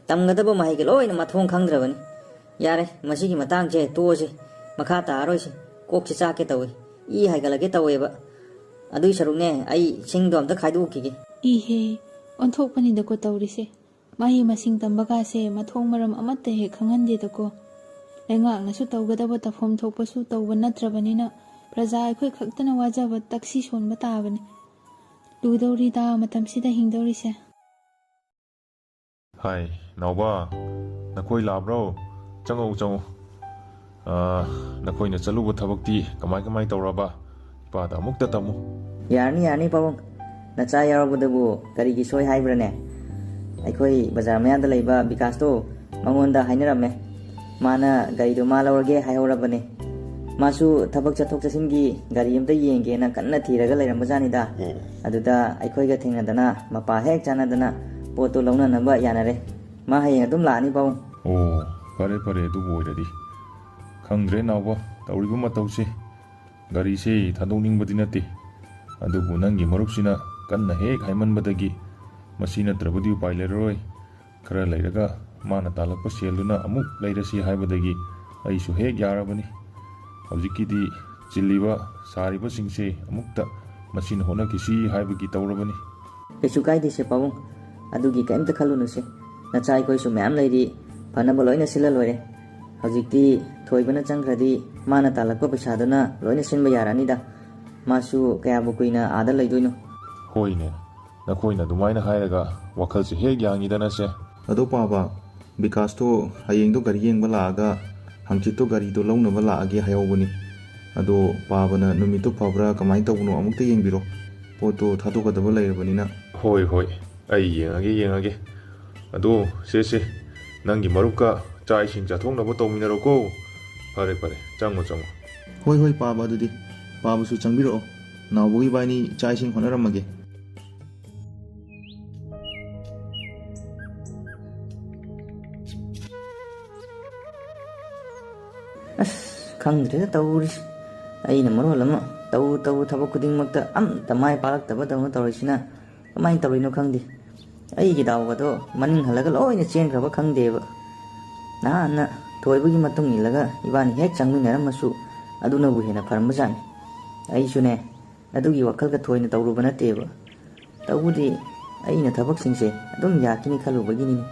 ꯇꯝꯒꯗꯕ ꯃꯍꯩꯒ ꯂꯣꯏꯅ ꯃꯊꯣꯡ ꯈꯪꯗ꯭ꯔꯕꯅꯤ꯫ ꯌꯥꯔꯦ, ꯃꯁꯤꯒꯤ ꯃꯇꯥꯡꯁꯦ ꯇꯣꯛꯑꯁꯤ, ꯃꯈꯥ ꯇꯥꯔꯔꯣꯏꯁꯤ꯫ ꯀꯣꯛꯁꯤ ꯆꯥꯛꯀꯦ ꯇꯧꯏ, ꯏ ꯍꯥꯏꯒꯠꯂꯛꯀꯦ ꯇꯧꯋꯦꯕ꯫ ꯑꯗꯨꯏ ꯁꯔꯨꯛꯅꯦ, ꯑꯩ ꯁꯤꯡꯗꯣ ꯑꯝꯇ ꯈꯥꯏꯗꯣꯛꯈꯤꯒꯦ꯫ ꯏꯍꯦ, ꯑꯣꯟꯊꯣꯛꯄꯅꯤꯗꯀꯣ ꯇꯧꯔꯤꯁꯦ꯫ ꯃꯍꯩ ꯃꯁꯤꯡ ꯇꯝꯕꯒꯥꯁꯦ ꯃꯊꯣꯡ ꯃꯔꯝ ꯑꯃꯠꯇ ꯍꯦꯛ ꯈꯪꯍꯟꯗꯦꯗꯀꯣ꯫ ꯂꯩꯉꯥꯛꯅꯁꯨ ꯇꯧꯒꯗꯕ ꯇꯧꯐꯝ ꯊꯣꯛꯄꯁꯨ ꯇꯧꯕ ꯅꯠꯇ꯭ꯔꯕꯅꯤꯅ, ꯄ꯭ꯔꯖꯥ ꯑꯩꯈꯣꯏ ꯈꯛꯇꯅ ꯋꯥꯖꯕ ꯇꯛꯁꯤ ꯁꯣꯟꯕ ꯇꯥꯕꯅꯤ꯫ ꯂꯨꯗꯧꯔꯤꯗ ꯃꯇꯝꯁꯤꯗ ꯍꯤꯡꯗꯧꯔꯤꯁꯦ꯫ ꯍꯥꯏ, ꯅꯥꯎꯕ, ꯅꯈꯣꯏ ꯂꯥꯛꯑꯕ꯭ꯔꯣ? ꯆꯪꯉꯛꯎ, ꯆꯪꯉꯛꯎ꯫ ꯑꯥ, ꯅꯈꯣꯏꯅ ꯆꯠꯂꯨꯕ ꯊꯕꯛꯇꯤ ꯀꯃꯥꯏ ꯀꯃꯥꯏ ꯇꯧꯔꯕ? ꯏꯄꯥꯗ ꯑꯃꯨꯛꯇ ꯇꯝꯃꯨ꯫ ꯌꯥꯔꯅꯤ, ꯌꯥꯔꯅꯤ, ꯄꯥꯕꯨꯡ꯫ ꯅꯆꯥ ꯌꯥꯎꯔꯕꯗꯨꯕꯨ ꯀꯔꯤꯒꯤ ꯁꯣꯏ ꯍꯥꯏꯕ꯭ꯔꯅꯦ? ꯑꯩꯈꯣꯏ ꯕꯖꯥꯔ ꯃꯌꯥꯗ ꯂꯩꯕ ꯕꯤꯀꯥꯁꯇꯣ, ꯃꯉꯣꯟꯗ ꯍꯥꯏꯅꯔꯝꯃꯦ꯫ ꯃꯥꯅ ꯒꯥꯔꯤꯗꯣ ꯃꯥ ꯂꯧꯔꯒꯦ ꯍꯥꯏꯍꯧꯔꯕꯅꯦ꯫ ꯃꯥꯁꯨ ꯊꯕꯛ ꯆꯠꯊꯣꯛ ꯆꯠꯁꯤꯟꯒꯤ ꯒꯥꯔꯤ ꯑꯝꯇ ꯌꯦꯡꯒꯦꯅ ꯀꯟꯅ ꯊꯤꯔꯒ ꯂꯩꯔꯝꯕꯖꯥꯠꯅꯤꯗ꯫ ꯑꯣ꯫ ꯑꯗꯨꯗ ꯑꯩꯈꯣꯏꯒ ꯊꯦꯡꯅꯗꯅ ꯃꯄꯥ ꯍꯦꯛ ꯆꯥꯟꯅꯗꯅ ꯄꯣꯠꯇꯣ ꯂꯧꯅꯅꯕ ꯌꯥꯅꯔꯦ꯫ ꯃꯥ ꯍꯌꯦꯡ ꯑꯗꯨꯝ ꯂꯥꯛꯑꯅꯤ, ꯄꯥꯕꯨꯡ꯫ ꯑꯣ, ꯐꯔꯦ, ꯐꯔꯦ, ꯑꯗꯨꯕꯨ ꯑꯣꯏꯔꯗꯤ꯫ ꯈꯪꯗ꯭ꯔꯦ, ꯅꯥꯎꯕ, ꯇꯧꯔꯤꯕ ꯃꯇꯧꯁꯦ꯫ ꯒꯥꯔꯤꯁꯦ ꯊꯥꯗꯣꯛꯅꯤꯡꯕꯗꯤ ꯅꯠꯇꯦ, ꯑꯗꯨꯕꯨ ꯅꯪꯒꯤ ꯃꯔꯨꯞꯁꯤꯅ ꯀꯟꯅ ꯍꯦꯛ ꯍꯥꯏꯃꯟꯕꯗꯒꯤ ꯃꯁꯤ ꯅꯠꯇ꯭ꯔꯕꯗꯤ ꯎꯄꯥꯏ ꯂꯩꯔꯔꯣꯏ꯫ ꯈꯔ ꯂꯩꯔꯒ ꯃꯥꯅ ꯇꯥꯜꯂꯛꯄ ꯁꯦꯜꯗꯨꯅ ꯑꯃꯨꯛ ꯂꯩꯔꯁꯤ ꯍꯥꯏꯕꯗꯒꯤ ꯑꯩꯁꯨ ꯍꯦꯛ ꯌꯥꯔꯕꯅꯤ꯫ ꯍꯧꯖꯤꯛꯀꯤꯗꯤ ꯆꯤꯜꯂꯤꯕ, ꯁꯥꯔꯤꯕꯁꯤꯡꯁꯦ ꯑꯃꯨꯛꯇ ꯃꯁꯤꯅ ꯍꯣꯠꯅꯈꯤꯁꯤ ꯍꯥꯏꯕꯒꯤ ꯇꯧꯔꯕꯅꯤ꯫ ꯀꯩꯁꯨ ꯀꯥꯏꯗꯦꯁꯦ ꯄꯥꯕꯨꯡ, ꯑꯗꯨꯒꯤ ꯀꯔꯤꯝꯇ ꯈꯜꯂꯨꯅꯨꯁꯦ꯫ ꯅꯆꯥ ꯑꯩꯈꯣꯏꯁꯨ ꯃꯌꯥꯝ ꯂꯩꯔꯤ, ꯐꯅꯕ ꯂꯣꯏꯅ ꯁꯤꯜꯂ ꯂꯣꯏꯔꯦ꯫ ꯍꯧꯖꯤꯛꯇꯤ ꯊꯣꯏꯕꯅ ꯆꯪꯈ꯭ꯔꯗꯤ ꯃꯥꯅ ꯇꯥꯜꯂꯛꯄ ꯄꯩꯁꯥꯗꯨꯅ ꯂꯣꯏꯅ ꯁꯤꯟꯕ ꯌꯥꯔꯅꯤꯗ꯫ ꯃꯥꯁꯨ ꯀꯌꯥꯕꯨ ꯀꯨꯏꯅ ꯑꯥꯗ ꯂꯩꯗꯣꯏꯅꯣ? ꯍꯣꯏꯅꯦ, ꯅꯈꯣꯏꯅ ꯑꯗꯨꯃꯥꯏꯅ ꯍꯥꯏꯔꯒ ꯋꯥꯈꯜꯁꯦ ꯍꯦꯛ ꯌꯥꯡꯉꯤꯗꯅꯁꯦ꯫ ꯑꯗꯣ ꯄꯥꯕ, ꯕꯤꯀꯥꯁꯇꯣ ꯍꯌꯦꯡꯗꯣ ꯒꯥꯔꯤ ꯌꯦꯡꯕ ꯂꯥꯛꯑꯒ ꯍꯪꯆꯤꯠꯇꯣ ꯒꯥꯔꯤꯗꯣ ꯂꯧꯅꯕ ꯂꯥꯛꯑꯒꯦ ꯍꯥꯏꯍꯧꯕꯅꯤ꯫ ꯑꯗꯣ ꯄꯥꯕꯅ ꯅꯨꯃꯤꯠꯇꯣ ꯐꯕ꯭ꯔꯥ ꯀꯃꯥꯏꯅ ꯇꯧꯕꯅꯣ ꯑꯃꯨꯛꯇ ꯌꯦꯡꯕꯤꯔꯣ꯫ ꯄꯣꯠꯇꯣ ꯊꯥꯗꯣꯛꯀꯗꯕ ꯂꯩꯔꯕꯅꯤꯅ꯫ ꯍꯣꯏ, ꯍꯣꯏ, ꯑꯩ ꯌꯦꯡꯉꯒꯦ, ꯌꯦꯡꯉꯒꯦ꯫ ꯑꯗꯣ ꯁꯦ, ꯁꯦ, ꯅꯪꯒꯤ ꯃꯔꯨꯞꯀ ꯆꯥꯛ ꯏꯁꯤꯡ ꯆꯥꯊꯣꯛꯅꯕ ꯇꯧꯃꯤꯟꯅꯔꯣꯀꯣ꯫ ꯐꯔꯦ, ꯐꯔꯦ, ꯆꯪꯉꯣ, ꯆꯪꯉꯣ꯫ ꯍꯣꯏ, ꯍꯣꯏ, ꯄꯥꯕ, ꯑꯗꯨꯗꯤ ꯄꯥꯕꯁꯨ ꯆꯪꯕꯤꯔꯛꯑꯣ꯫ ꯅꯥꯎꯕꯒ ꯏꯕꯥꯅꯤ ꯆꯥꯛ ꯏꯁꯤꯡ ꯍꯣꯠꯅꯔꯝꯃꯒꯦ꯫ ꯑꯁ, ꯈꯪꯗ꯭ꯔꯦꯗ ꯇꯧꯔꯤꯁꯦ꯫ ꯑꯩꯅ ꯃꯔꯣꯜ ꯑꯃ ꯇꯧꯔꯨ ꯇꯧꯔꯨ ꯊꯕꯛ ꯈꯨꯗꯤꯡꯃꯛꯇ ꯑꯝꯇ ꯃꯥꯏ ꯄꯥꯛꯂꯛꯇꯕꯗꯧꯅ ꯇꯧꯔꯤꯁꯤꯅ ꯀꯃꯥꯏꯅ ꯇꯧꯔꯤꯅꯣ ꯈꯪꯗꯦ꯫ ꯑꯩꯒꯤ ꯗꯥꯎꯒꯗꯣ ꯃꯅꯤꯡ ꯍꯜꯂꯒ ꯂꯣꯏꯅ ꯆꯦꯟꯈ꯭ꯔꯕ ꯈꯪꯗꯦꯕ꯫ ꯅꯍꯥꯟꯅ ꯊꯣꯏꯕꯒꯤ ꯃꯇꯨꯡ ꯏꯜꯂꯒ ꯏꯕꯥꯅꯤ ꯍꯦꯛ ꯆꯪꯃꯤꯟꯅꯔꯝꯃꯁꯨ ꯑꯗꯨꯅꯕꯨ ꯍꯦꯟꯅ ꯐꯔꯝꯕꯖꯥꯠꯅꯤ꯫ ꯑꯩꯁꯨꯅꯦ, ꯑꯗꯨꯒꯤ ꯋꯥꯈꯜꯒ ꯊꯣꯏꯅ ꯇꯧꯔꯨꯕ ꯅꯠꯇꯦꯕ꯫ ꯇꯧꯕꯗꯤ ꯑꯩꯅ ꯊꯕꯛꯁꯤꯡꯁꯦ ꯑꯗꯨꯝ ꯌꯥꯈꯤꯅꯤ ꯈꯜꯂꯨꯕꯒꯤꯅꯤꯅꯦ꯫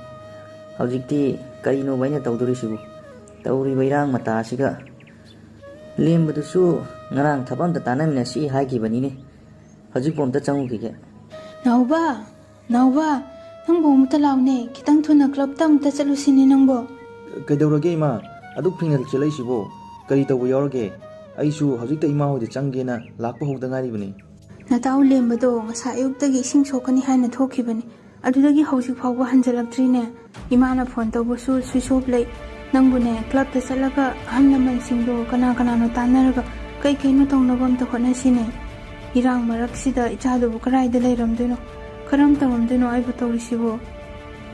ꯍꯧꯖꯤꯛꯇꯤ ꯀꯔꯤꯅꯣꯕ ꯑꯩꯅ ꯇꯧꯗꯣꯔꯤꯁꯤꯕꯨ? ꯇꯧꯔꯤꯕ ꯏꯔꯥꯡ ꯃꯇꯥ ꯑꯁꯤꯒ꯫ ꯂꯦꯝꯕꯗꯨꯁꯨ ꯉꯔꯥꯡ ꯊꯕꯛ ꯑꯝꯇ ꯇꯥꯟꯅꯃꯤꯟꯅꯁꯤ ꯍꯥꯏꯈꯤꯕꯅꯤꯅꯦ꯫ ꯍꯧꯖꯤꯛꯄꯨ ꯑꯝꯇ ꯆꯪꯉꯨꯈꯤꯒꯦ꯫ ꯅꯥꯎꯕ! ꯅꯥꯎꯕ! ꯅꯪꯕꯨ ꯑꯃꯨꯛꯇ ꯂꯥꯎꯅꯦ꯫ ꯈꯤꯇꯪ ꯊꯨꯅ ꯀ꯭ꯂꯕꯇ ꯑꯃꯨꯛꯇ ꯆꯠꯂꯨꯁꯤꯅꯦ ꯅꯪꯕꯨ꯫ ꯀꯩꯗꯧꯔꯒꯦ ꯏꯃꯥ? ꯑꯗꯨꯛ ꯊꯦꯡꯅ ꯆꯦꯜꯂꯛꯏꯁꯤꯕꯣ? ꯀꯔꯤ ꯇꯧꯕ ꯌꯥꯎꯔꯒꯦ? ꯑꯩꯁꯨ ꯍꯧꯖꯤꯛꯇ ꯏꯃꯥ ꯍꯣꯏꯗ ꯆꯪꯒꯦꯅ ꯂꯥꯛꯄ ꯍꯧꯗ ꯉꯥꯏꯔꯤꯕꯅꯤ꯫ ꯅꯇꯥꯎ ꯂꯦꯝꯕꯗꯣ ꯉꯁꯥꯏ ꯑꯌꯨꯛꯇꯒꯤ ꯏꯁꯤꯡ ꯁꯣꯛꯀꯅꯤ ꯍꯥꯏꯅ ꯊꯣꯛꯈꯤꯕꯅꯤ꯫ ꯑꯗꯨꯗꯒꯤ ꯍꯧꯖꯤꯛ ꯐꯥꯎꯕ ꯍꯟꯖꯤꯜꯂꯛꯇ꯭ꯔꯤꯅꯦ꯫ ꯏꯃꯥꯅ ꯐꯣꯟ ꯇꯧꯕꯁꯨ ꯁ꯭ꯋꯤꯆ ꯑꯣꯐ ꯂꯩ꯫ ꯅꯪꯕꯨꯅꯦ, ꯀ꯭ꯂꯕꯇ ꯆꯠꯂꯒ ꯑꯍꯜ ꯂꯃꯟꯁꯤꯡꯗꯣ ꯀꯅꯥ ꯀꯅꯥꯅꯣ ꯇꯥꯟꯅꯔꯒ ꯀꯩ ꯀꯩꯅꯣ ꯇꯧꯅꯕ ꯑꯝꯇ ꯍꯣꯠꯅꯁꯤꯅꯦ꯫ ꯏꯔꯥꯡ ꯃꯔꯛꯁꯤꯗ ꯏꯆꯥꯗꯨꯕꯨ ꯀꯗꯥꯏꯗ ꯂꯩꯔꯝꯗꯣꯏꯅꯣ? ꯀꯔꯝ ꯇꯧꯔꯝꯗꯣꯏꯅꯣ ꯑꯩꯕꯨ ꯇꯧꯔꯤꯁꯤꯕꯣ?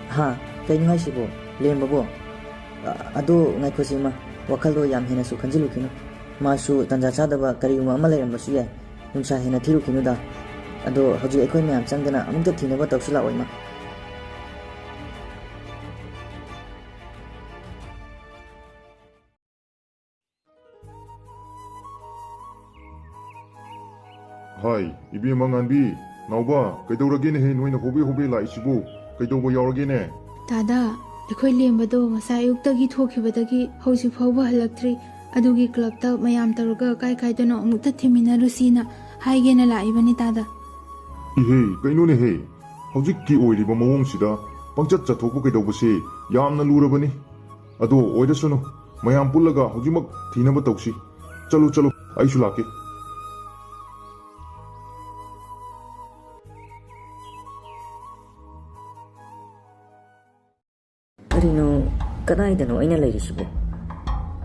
ꯍꯥ? ꯀꯩꯅꯣ ꯍꯥꯏꯁꯤꯕꯣ? ꯂꯦꯝꯕꯕꯣ? ꯑ-, ꯑꯗꯨ ꯉꯥꯏꯈꯣꯁꯤ ꯏꯃꯥ, ꯋꯥꯈꯜꯗꯣ ꯌꯥꯝ ꯍꯦꯟꯅꯁꯨ ꯈꯟꯖꯤꯜꯂꯨꯈꯤꯅꯨ꯫ ꯃꯥꯁꯨ ꯇꯟꯖꯥ ꯆꯥꯗꯕ ꯀꯔꯤꯒꯨꯝꯕ ꯑꯃ ꯂꯩꯔꯝꯕꯁꯨ ꯌꯥꯏ꯫ ꯅꯨꯡꯁꯥ ꯍꯦꯟꯅ ꯊꯤꯔꯨꯈꯤꯅꯨꯗ꯫ ꯑꯗꯣ ꯍꯧꯖꯤꯛ ꯑꯩꯈꯣꯏ ꯃꯌꯥꯝ ꯆꯪꯗꯅ ꯑꯃꯨꯛꯇ ꯊꯤꯅꯕ ꯇꯧꯁꯤ ꯂꯥꯛꯑꯣ, ꯏꯃꯥ꯫ ꯍꯥꯏ, ꯏꯕꯦꯝꯃ ꯉꯥꯟꯕꯤ, ꯅꯥꯎꯕ, ꯀꯩꯗꯧꯔꯒꯦꯅꯦꯍꯦ ꯅꯣꯏꯅ ꯍꯣꯕꯦ ꯍꯣꯕꯦ ꯂꯥꯛꯏꯁꯤꯕꯨ? ꯀꯩꯗꯧꯕ ꯌꯥꯎꯔꯒꯦꯅꯦ? ꯇꯥꯗ, ꯑꯩꯈꯣꯏ ꯂꯦꯝꯕꯗꯣ ꯉꯁꯥꯏ ꯑꯌꯨꯛꯇꯒꯤ ꯊꯣꯛꯈꯤꯕꯗꯒꯤ ꯍꯧꯖꯤꯛ ꯐꯥꯎꯕ ꯍꯜꯂꯛꯇ꯭ꯔꯤ꯫ ꯑꯗꯨꯒꯤ ꯀ꯭ꯂꯕꯇ ꯃꯌꯥꯝ ꯇꯧꯔꯒ ꯀꯥꯏ ꯀꯥꯏꯗꯅꯣ ꯑꯃꯨꯛꯇ ꯊꯤꯃꯤꯟꯅꯔꯨꯁꯤꯅ ꯍꯥꯏꯒꯦꯅ ꯂꯥꯛꯏꯕꯅꯤ, ꯇꯥꯗ꯫ ꯏꯍꯦ, ꯀꯩꯅꯣꯅꯦꯍꯦ? ꯍꯧꯖꯤꯛꯀꯤ ꯑꯣꯏꯔꯤꯕ ꯃꯑꯣꯡꯁꯤꯗ ꯄꯪꯆꯠ ꯆꯠꯊꯣꯛꯄ ꯀꯩꯗꯧꯕꯁꯦ ꯌꯥꯝꯅ ꯂꯨꯔꯕꯅꯤ꯫ ꯑꯗꯣ ꯑꯣꯏꯔꯁꯅꯨ, ꯃꯌꯥꯝ ꯄꯨꯜꯂꯒ ꯍꯧꯖꯤꯛꯃꯛ ꯊꯤꯅꯕ ꯇꯧꯁꯤ꯫ ꯆꯠꯂꯨ, ꯆꯠꯂꯨ, ꯑꯩꯁꯨ ꯂꯥꯛꯀꯦ꯫ ꯀꯔꯤꯅꯣ, ꯀꯗꯥꯏꯗꯅꯣ ꯑꯩꯅ ꯂꯩꯔꯤꯁꯤꯕꯣ?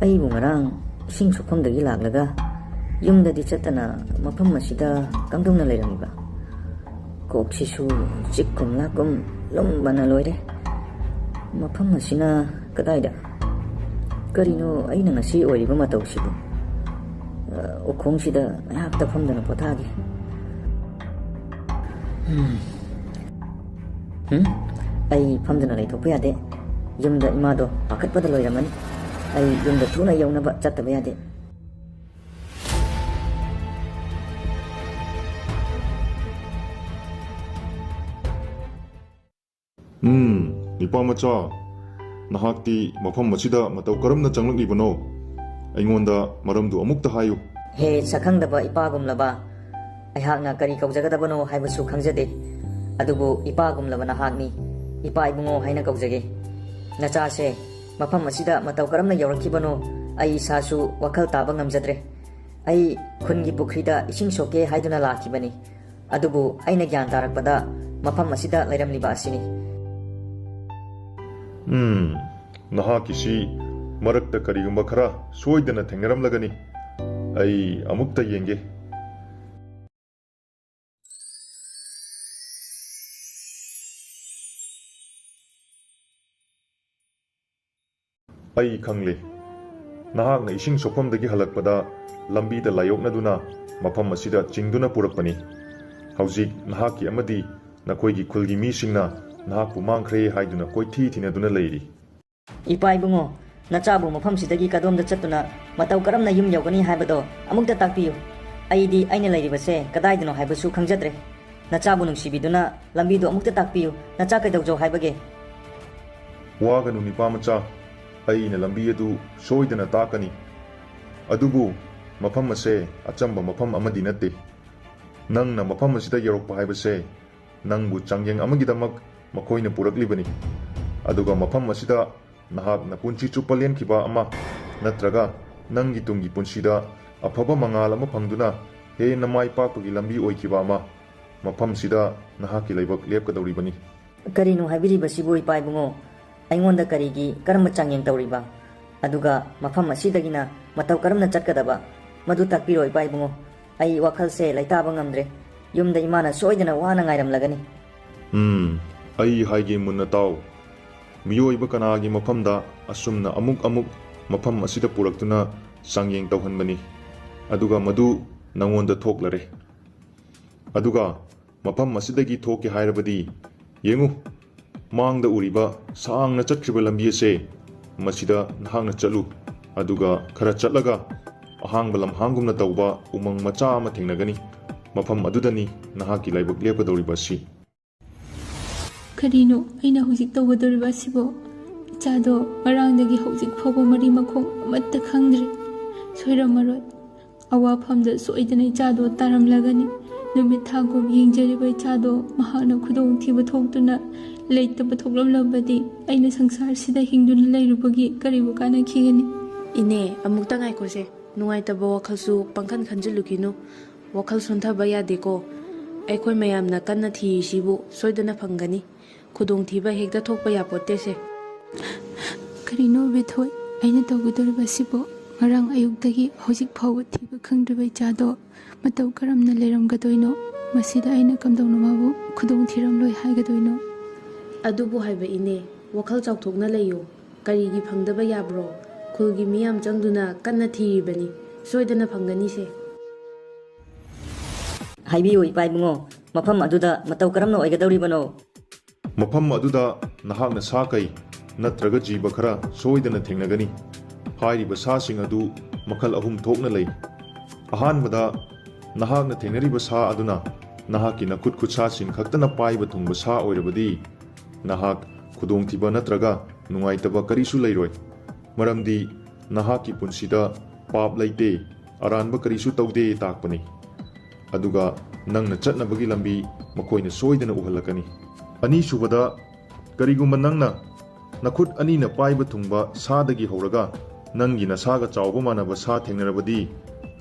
ꯑꯩꯕꯨ ꯉꯔꯥꯡ ꯏꯁꯤꯡ ꯁꯣꯛꯐꯝꯗꯒꯤ ꯂꯥꯛꯂꯒ ꯌꯨꯝꯗꯗꯤ ꯆꯠꯇꯅ ꯃꯐꯝ ꯑꯁꯤꯗ ꯀꯝꯗꯧꯅ ꯂꯩꯔꯝꯃꯤꯕ? ꯀꯣꯛꯁꯤꯁꯨ ꯆꯤꯛꯀꯨꯝ ꯂꯥꯛꯀꯨꯝ ꯂꯨꯝꯕꯅ ꯂꯣꯏꯔꯦ꯫ ꯃꯐꯝ ꯑꯁꯤꯅ ꯀꯗꯥꯏꯗ? ꯀꯔꯤꯅꯣ ꯑꯩꯅ ꯉꯁꯤ ꯑꯣꯏꯔꯤꯕ ꯃꯇꯧꯁꯤꯕꯨ? ꯑ, ꯎꯈꯣꯡꯁꯤꯗ ꯉꯥꯏꯍꯥꯛꯇ ꯐꯝꯗꯨꯅ ꯄꯣꯊꯥꯒꯦ꯫ ꯍꯝ꯫ ꯍꯝ? ꯑꯩ ꯐꯝꯗꯨꯅ ꯂꯩꯊꯣꯛꯄ ꯌꯥꯗꯦ꯫ ꯌꯨꯝꯗ ꯏꯃꯥꯗꯣ ꯄꯥꯈꯠꯄꯗ ꯂꯣꯏꯔꯝꯃꯅꯤ꯫ ꯑꯩ ꯌꯨꯝꯗ ꯊꯨꯅ ꯌꯧꯅꯕ ꯆꯠꯇꯕ ꯌꯥꯗꯦ꯫ ꯎꯝ, ꯅꯤꯄꯥ ꯃꯆꯥ, ꯅꯍꯥꯛꯇꯤ ꯃꯐꯝ ꯑꯁꯤꯗ ꯃꯇꯧ ꯀꯔꯝꯅ ꯆꯪꯂꯛꯂꯤꯕꯅꯣ? ꯑꯩꯉꯣꯟꯗ ꯃꯔꯝꯗꯨ ꯑꯃꯨꯛꯇ ꯍꯥꯏꯌꯨ꯫ ꯍꯦ ꯁꯛꯈꯪꯗꯕ ꯏꯄꯥꯒꯨꯝꯂꯕ, ꯑꯩꯍꯥꯛꯅ ꯀꯔꯤ ꯀꯧꯖꯒꯗꯕꯅꯣ ꯍꯥꯏꯕꯁꯨ ꯈꯪꯖꯗꯦ꯫ ꯑꯗꯨꯕꯨ ꯏꯄꯥꯒꯨꯝꯂꯕ ꯅꯍꯥꯛꯅꯤ꯫ ꯏꯄꯥ ꯏꯕꯨꯡꯉꯣ ꯍꯥꯏꯅ ꯀꯧꯖꯒꯦ꯫ ꯅꯆꯥꯁꯦ ꯃꯐꯝ ꯑꯁꯤꯗ ꯃꯇꯧ ꯀꯔꯝꯅ ꯌꯧꯔꯛꯈꯤꯕꯅꯣ ꯑꯩ ꯏꯁꯥꯁꯨ ꯋꯥꯈꯜ ꯇꯥꯕ ꯉꯝꯖꯗ꯭ꯔꯦ꯫ ꯑꯩ ꯈꯨꯟꯒꯤ ꯄꯨꯈ꯭ꯔꯤꯗ ꯏꯁꯤꯡ ꯁꯣꯛꯀꯦ ꯍꯥꯏꯗꯨꯅ ꯂꯥꯛꯈꯤꯕꯅꯤ꯫ ꯑꯗꯨꯕꯨ ꯑꯩꯅ ꯒ꯭ꯌꯥꯟ ꯇꯥꯔꯛꯄꯗ ꯃꯐꯝ ꯑꯁꯤꯗ ꯂꯩꯔꯝꯂꯤꯕ ꯑꯁꯤꯅꯤ꯫ ꯎꯝ, ꯅꯍꯥꯛꯀꯤꯁꯤ ꯃꯔꯛꯇ ꯀꯔꯤꯒꯨꯝꯕ ꯈꯔ ꯁꯣꯏꯗꯅ ꯊꯦꯡꯅꯔꯝꯂꯒꯅꯤ꯫ ꯑꯩ ꯑꯃꯨꯛꯇ ꯌꯦꯡꯒꯦ꯫ ꯑꯩ ꯈꯪꯂꯦ꯫ ꯅꯍꯥꯛꯅ ꯏꯁꯤꯡ ꯁꯣꯛꯐꯝꯗꯒꯤ ꯍꯜꯂꯛꯄꯗ ꯂꯝꯕꯤꯗ ꯂꯥꯏꯌꯣꯛꯅꯗꯨꯅ ꯃꯐꯝ ꯑꯁꯤꯗ ꯆꯤꯡꯗꯨꯅ ꯄꯨꯔꯛꯄꯅꯤ꯫ ꯍꯧꯖꯤꯛ ꯅꯍꯥꯛꯀꯤ ꯑꯃꯗꯤ ꯅꯈꯣꯏꯒꯤ ꯈꯨꯜꯒꯤ ꯃꯤꯁꯤꯡꯅ ꯅꯍꯥꯛꯄꯨ ꯃꯥꯡꯈ꯭ꯔꯦ ꯍꯥꯏꯗꯨꯅ ꯀꯣꯏꯊꯤ ꯊꯤꯅꯗꯨꯅ ꯂꯩꯔꯤ꯫ ꯏꯄꯥ ꯏꯕꯨꯡꯉꯣ, ꯅꯆꯥꯕꯨ ꯃꯐꯝꯁꯤꯗꯒꯤ ꯀꯗꯣꯝꯗ ꯆꯠꯇꯨꯅ ꯃꯇꯧ ꯀꯔꯝꯅ ꯌꯨꯝ ꯌꯧꯒꯅꯤ ꯍꯥꯏꯕꯗꯣ ꯑꯃꯨꯛꯇ ꯇꯥꯛꯄꯤꯌꯨ꯫ ꯑꯩꯗꯤ ꯑꯩꯅ ꯂꯩꯔꯤꯕꯁꯦ ꯀꯗꯥꯏꯗꯅꯣ ꯍꯥꯏꯕꯁꯨ ꯈꯪꯖꯗ꯭ꯔꯦ꯫ ꯅꯆꯥꯕꯨ ꯅꯨꯡꯁꯤꯕꯤꯗꯨꯅ ꯂꯝꯕꯤꯗꯨ ꯑꯃꯨꯛꯇ ꯇꯥꯛꯄꯤꯌꯨ꯫ ꯅꯆꯥ ꯀꯩꯗꯧꯖꯧ ꯍꯥꯏꯕꯒꯦ? ꯋꯥꯒꯅꯨ ꯅꯤꯄꯥ ꯃꯆꯥ, ꯑꯩꯅ ꯂꯝꯕꯤ ꯑꯗꯨ ꯁꯣꯏꯗꯅ ꯇꯥꯛꯀꯅꯤ꯫ ꯑꯗꯨꯕꯨ ꯃꯐꯝ ꯑꯁꯦ ꯑꯆꯝꯕ ꯃꯐꯝ ꯑꯃꯗꯤ ꯅꯠꯇꯦ꯫ ꯅꯪꯅ ꯃꯐꯝ ꯑꯁꯤꯗ ꯌꯧꯔꯛꯄ ꯍꯥꯏꯕꯁꯦ ꯅꯪꯕꯨ ꯆꯥꯡꯌꯦꯡ ꯑꯃꯒꯤꯗꯃꯛ ꯃꯈꯣꯏꯅ ꯄꯨꯔꯛꯂꯤꯕꯅꯤ꯫ ꯑꯗꯨꯒ ꯃꯐꯝ ꯑꯁꯤꯗ ꯅꯍꯥꯛꯅ ꯄꯨꯟꯁꯤ ꯆꯨꯞꯄ ꯂꯦꯟꯈꯤꯕ ꯑꯃ ꯅꯠꯇ꯭ꯔꯒ ꯅꯪꯒꯤ ꯇꯨꯡꯒꯤ ꯄꯨꯟꯁꯤꯗ ꯑꯐꯕ ꯃꯉꯥꯜ ꯑꯃ ꯐꯪꯗꯨꯅ ꯍꯦꯟꯅ ꯃꯥꯏ ꯄꯥꯛꯄꯒꯤ ꯂꯝꯕꯤ ꯑꯣꯏꯈꯤꯕ ꯑꯃ, ꯃꯐꯝꯁꯤꯗ ꯅꯍꯥꯛꯀꯤ ꯂꯥꯏꯕꯛ ꯂꯦꯞꯀꯗꯧꯔꯤꯕꯅꯤ꯫ ꯀꯔꯤꯅꯣ ꯍꯥꯏꯕꯤꯔꯤꯕꯁꯤꯕꯨ ꯏꯄꯥ ꯏꯕꯨꯡꯉꯣ? ꯑꯩꯉꯣꯟꯗ ꯀꯔꯤꯒꯤ, ꯀꯔꯝꯕ ꯆꯥꯡꯌꯦꯡ ꯇꯧꯔꯤꯕ? ꯑꯗꯨꯒ ꯃꯐꯝ ꯑꯁꯤꯗꯒꯤꯅ ꯃꯇꯧ ꯀꯔꯝꯅ ꯆꯠꯀꯗꯕ? ꯃꯗꯨ ꯇꯥꯛꯄꯤꯔꯣ ꯏꯄꯥ ꯏꯕꯨꯡꯉꯣ꯫ ꯑꯩ ꯋꯥꯈꯜꯁꯦ ꯂꯩꯇꯥꯕ ꯉꯝꯗ꯭ꯔꯦ꯫ ꯌꯨꯝꯗ ꯏꯃꯥꯅ ꯁꯣꯏꯗꯅ ꯋꯥꯅ ꯉꯥꯏꯔꯝꯂꯒꯅꯤ꯫ ꯎꯝ, ꯑꯩ ꯍꯥꯏꯒꯦ ꯃꯨꯟꯅ ꯇꯥꯎ꯫ ꯃꯤꯑꯣꯏꯕ ꯀꯅꯥꯒꯤ ꯃꯐꯝꯗ ꯑꯁꯨꯝꯅ ꯑꯃꯨꯛ ꯑꯃꯨꯛ ꯃꯐꯝ ꯑꯁꯤꯗ ꯄꯨꯔꯛꯇꯨꯅ ꯆꯥꯡꯌꯦꯡ ꯇꯧꯍꯟꯕꯅꯤ꯫ ꯑꯗꯨꯒ ꯃꯗꯨ ꯅꯉꯣꯟꯗ ꯊꯣꯛꯂꯔꯦ꯫ ꯑꯗꯨꯒ ꯃꯐꯝ ꯑꯁꯤꯗꯒꯤ ꯊꯣꯛꯀꯦ ꯍꯥꯏꯔꯕꯗꯤ ꯌꯦꯡꯉꯨ, ꯃꯥꯡꯗ ꯎꯔꯤꯕ ꯁꯥꯡꯅ ꯆꯠꯈ꯭ꯔꯤꯕ ꯂꯝꯕꯤ ꯑꯁꯦ, ꯃꯁꯤꯗ ꯅꯍꯥꯛꯅ ꯆꯠꯂꯨ꯫ ꯑꯗꯨꯒ ꯈꯔ ꯆꯠꯂꯒ ꯑꯍꯥꯡꯕ ꯂꯝꯍꯥꯡꯒꯨꯝꯅ ꯇꯧꯕ ꯎꯃꯪ ꯃꯆꯥ ꯑꯃ ꯊꯦꯡꯅꯒꯅꯤ꯫ ꯃꯐꯝ ꯑꯗꯨꯗꯅꯤ ꯅꯍꯥꯛꯀꯤ ꯂꯥꯏꯕꯛ ꯂꯦꯞꯀꯗꯧꯔꯤꯕ ꯑꯁꯤ꯫ ꯀꯔꯤꯅꯣ ꯑꯩꯅ ꯍꯧꯖꯤꯛ ꯇꯧꯒꯗꯧꯔꯤꯕ ꯑꯁꯤꯕꯣ? ꯏꯆꯥꯗꯣ ꯉꯔꯥꯡꯗꯒꯤ ꯍꯧꯖꯤꯛ ꯐꯥꯎꯕ ꯃꯔꯤ ꯃꯈꯣꯡ ꯑꯃꯠꯇ ꯈꯪꯗ꯭ꯔꯤ꯫ ꯁꯣꯏꯔꯝꯃꯔꯣꯏ꯫ ꯑꯋꯥꯐꯝꯗ ꯁꯣꯏꯗꯅ ꯏꯆꯥꯗꯣ ꯇꯥꯔꯝꯂꯒꯅꯤ꯫ ꯅꯨꯃꯤꯠ ꯊꯥꯒꯨꯝ ꯌꯦꯡꯖꯔꯤꯕ ꯏꯆꯥꯗꯣ ꯃꯍꯥꯛꯅ ꯈꯨꯗꯣꯡꯊꯤꯕ ꯊꯣꯛꯇꯨꯅ ꯂꯩꯇꯕ ꯊꯣꯛꯂꯝꯂꯕꯗꯤ ꯑꯩꯅ ꯁꯪꯁꯥꯔꯁꯤꯗ ꯍꯤꯡꯗꯨꯅ ꯂꯩꯔꯨꯕꯒꯤ ꯀꯔꯤꯕꯨ ꯀꯥꯟꯅꯈꯤꯒꯅꯤ? ꯏꯅꯦ, ꯑꯃꯨꯛꯇ ꯉꯥꯏꯈꯣꯁꯦ꯫ ꯅꯨꯡꯉꯥꯏꯇꯕ ꯋꯥꯈꯜꯁꯨ ꯄꯪꯈꯟ ꯈꯟꯖꯤꯜꯂꯨꯈꯤꯅꯨ꯫ ꯋꯥꯈꯜ ꯁꯣꯟꯊꯕ ꯌꯥꯗꯦꯀꯣ꯫ ꯑꯩꯈꯣꯏ ꯃꯌꯥꯝꯅ ꯀꯟꯅ ꯊꯤꯔꯤꯁꯤꯕꯨ ꯁꯣꯏꯗꯅ ꯐꯪꯒꯅꯤ꯫ ꯈꯨꯗꯣꯡꯊꯤꯕ ꯍꯦꯛꯇ ꯊꯣꯛꯄ ꯌꯥꯄꯣꯠꯇꯦꯁꯦ꯫ ꯀꯔꯤꯅꯣ ꯕꯦꯊꯣꯏ, ꯑꯩꯅ ꯇꯧꯒꯗꯧꯔꯤꯕ ꯑꯁꯤꯕꯣ? ꯉꯔꯥꯡ ꯑꯌꯨꯛꯇꯒꯤ ꯍꯧꯖꯤꯛ ꯐꯥꯎꯕ ꯊꯤꯕ ꯈꯪꯗ꯭ꯔꯤꯕ ꯏꯆꯥꯗꯣ ꯃꯇꯧ ꯀꯔꯝꯅ ꯂꯩꯔꯝꯒꯗꯣꯏꯅꯣ? ꯃꯁꯤꯗ ꯑꯩꯅ ꯀꯝꯗꯧꯅ ꯃꯥꯕꯨ ꯈꯨꯗꯣꯡ ꯊꯤꯔꯝꯂꯣꯏ ꯍꯥꯏꯒꯗꯣꯏꯅꯣ? ꯑꯗꯨꯕꯨ ꯍꯥꯏꯕ ꯏꯅꯦ, ꯋꯥꯈꯜ ꯆꯥꯎꯊꯣꯛꯅ ꯂꯩꯌꯨ꯫ ꯀꯔꯤꯒꯤ ꯐꯪꯗꯕ ꯌꯥꯕ꯭ꯔꯣ? ꯈꯨꯜꯒꯤ ꯃꯤ ꯌꯥꯝ ꯆꯪꯗꯨꯅ ꯀꯟꯅ ꯊꯤꯔꯤꯕꯅꯤ꯫ ꯁꯣꯏꯗꯅ ꯐꯪꯒꯅꯤꯁꯦ꯫ ꯍꯥꯏꯕꯤꯌꯨ, ꯏꯄꯥ ꯏꯕꯨꯡꯉꯣ, ꯃꯐꯝ ꯑꯗꯨꯗ ꯃꯇꯧ ꯀꯔꯝꯅ ꯑꯣꯏꯒꯗꯧꯔꯤꯕꯅꯣ? ꯃꯐꯝ ꯑꯗꯨꯗ ꯅꯍꯥꯛꯅ ꯁꯥ ꯀꯩ ꯅꯠꯇ꯭ꯔꯒ ꯖꯤꯕ ꯈꯔ ꯁꯣꯏꯗꯅ ꯊꯦꯡꯅꯒꯅꯤ꯫ ꯍꯥꯏꯔꯤꯕ ꯁꯥꯁꯤꯡ ꯑꯗꯨ ꯃꯈꯜ ꯑꯍꯨꯝ ꯊꯣꯛꯅ ꯂꯩ꯫ ꯑꯍꯥꯟꯕꯗ, ꯅꯍꯥꯛꯅ ꯊꯦꯡꯅꯔꯤꯕ ꯁꯥ ꯑꯗꯨꯅ ꯅꯍꯥꯛꯀꯤ ꯅꯈꯨꯠ ꯈꯨꯠꯁꯥꯁꯤꯡ ꯈꯛꯇꯅ ꯄꯥꯏꯕ ꯊꯨꯡꯕ ꯁꯥ ꯑꯣꯏꯔꯕꯗꯤ, ꯅꯍꯥꯛ ꯈꯨꯗꯣꯡꯊꯤꯕ ꯅꯠꯇ꯭ꯔꯒ ꯅꯨꯡꯉꯥꯏꯇꯕ ꯀꯔꯤꯁꯨ ꯂꯩꯔꯣꯏ, ꯃꯔꯝꯗꯤ ꯅꯍꯥꯛꯀꯤ ꯄꯨꯟꯁꯤꯗ ꯄꯥꯞ ꯂꯩꯇꯦ, ꯑꯔꯥꯟꯕ ꯀꯔꯤꯁꯨ ꯇꯧꯗꯦ ꯇꯥꯛꯄꯅꯤ꯫ ꯑꯗꯨꯒ ꯅꯪꯅ ꯆꯠꯅꯕꯒꯤ ꯂꯝꯕꯤ ꯃꯈꯣꯏꯅ ꯁꯣꯏꯗꯅ ꯎꯍꯜꯂꯛꯀꯅꯤ꯫ ꯑꯅꯤꯁꯨꯕꯗ, ꯀꯔꯤꯒꯨꯝꯕ ꯅꯪꯅ ꯅꯈꯨꯠ ꯑꯅꯤꯅ ꯄꯥꯏꯕ ꯊꯨꯡꯕ ꯁꯥꯗꯒꯤ ꯍꯧꯔꯒ ꯅꯪꯒꯤ ꯅꯁꯥꯒ ꯆꯥꯎꯕ ꯃꯥꯟꯅꯕ ꯁꯥ ꯊꯦꯡꯅꯔꯕꯗꯤ,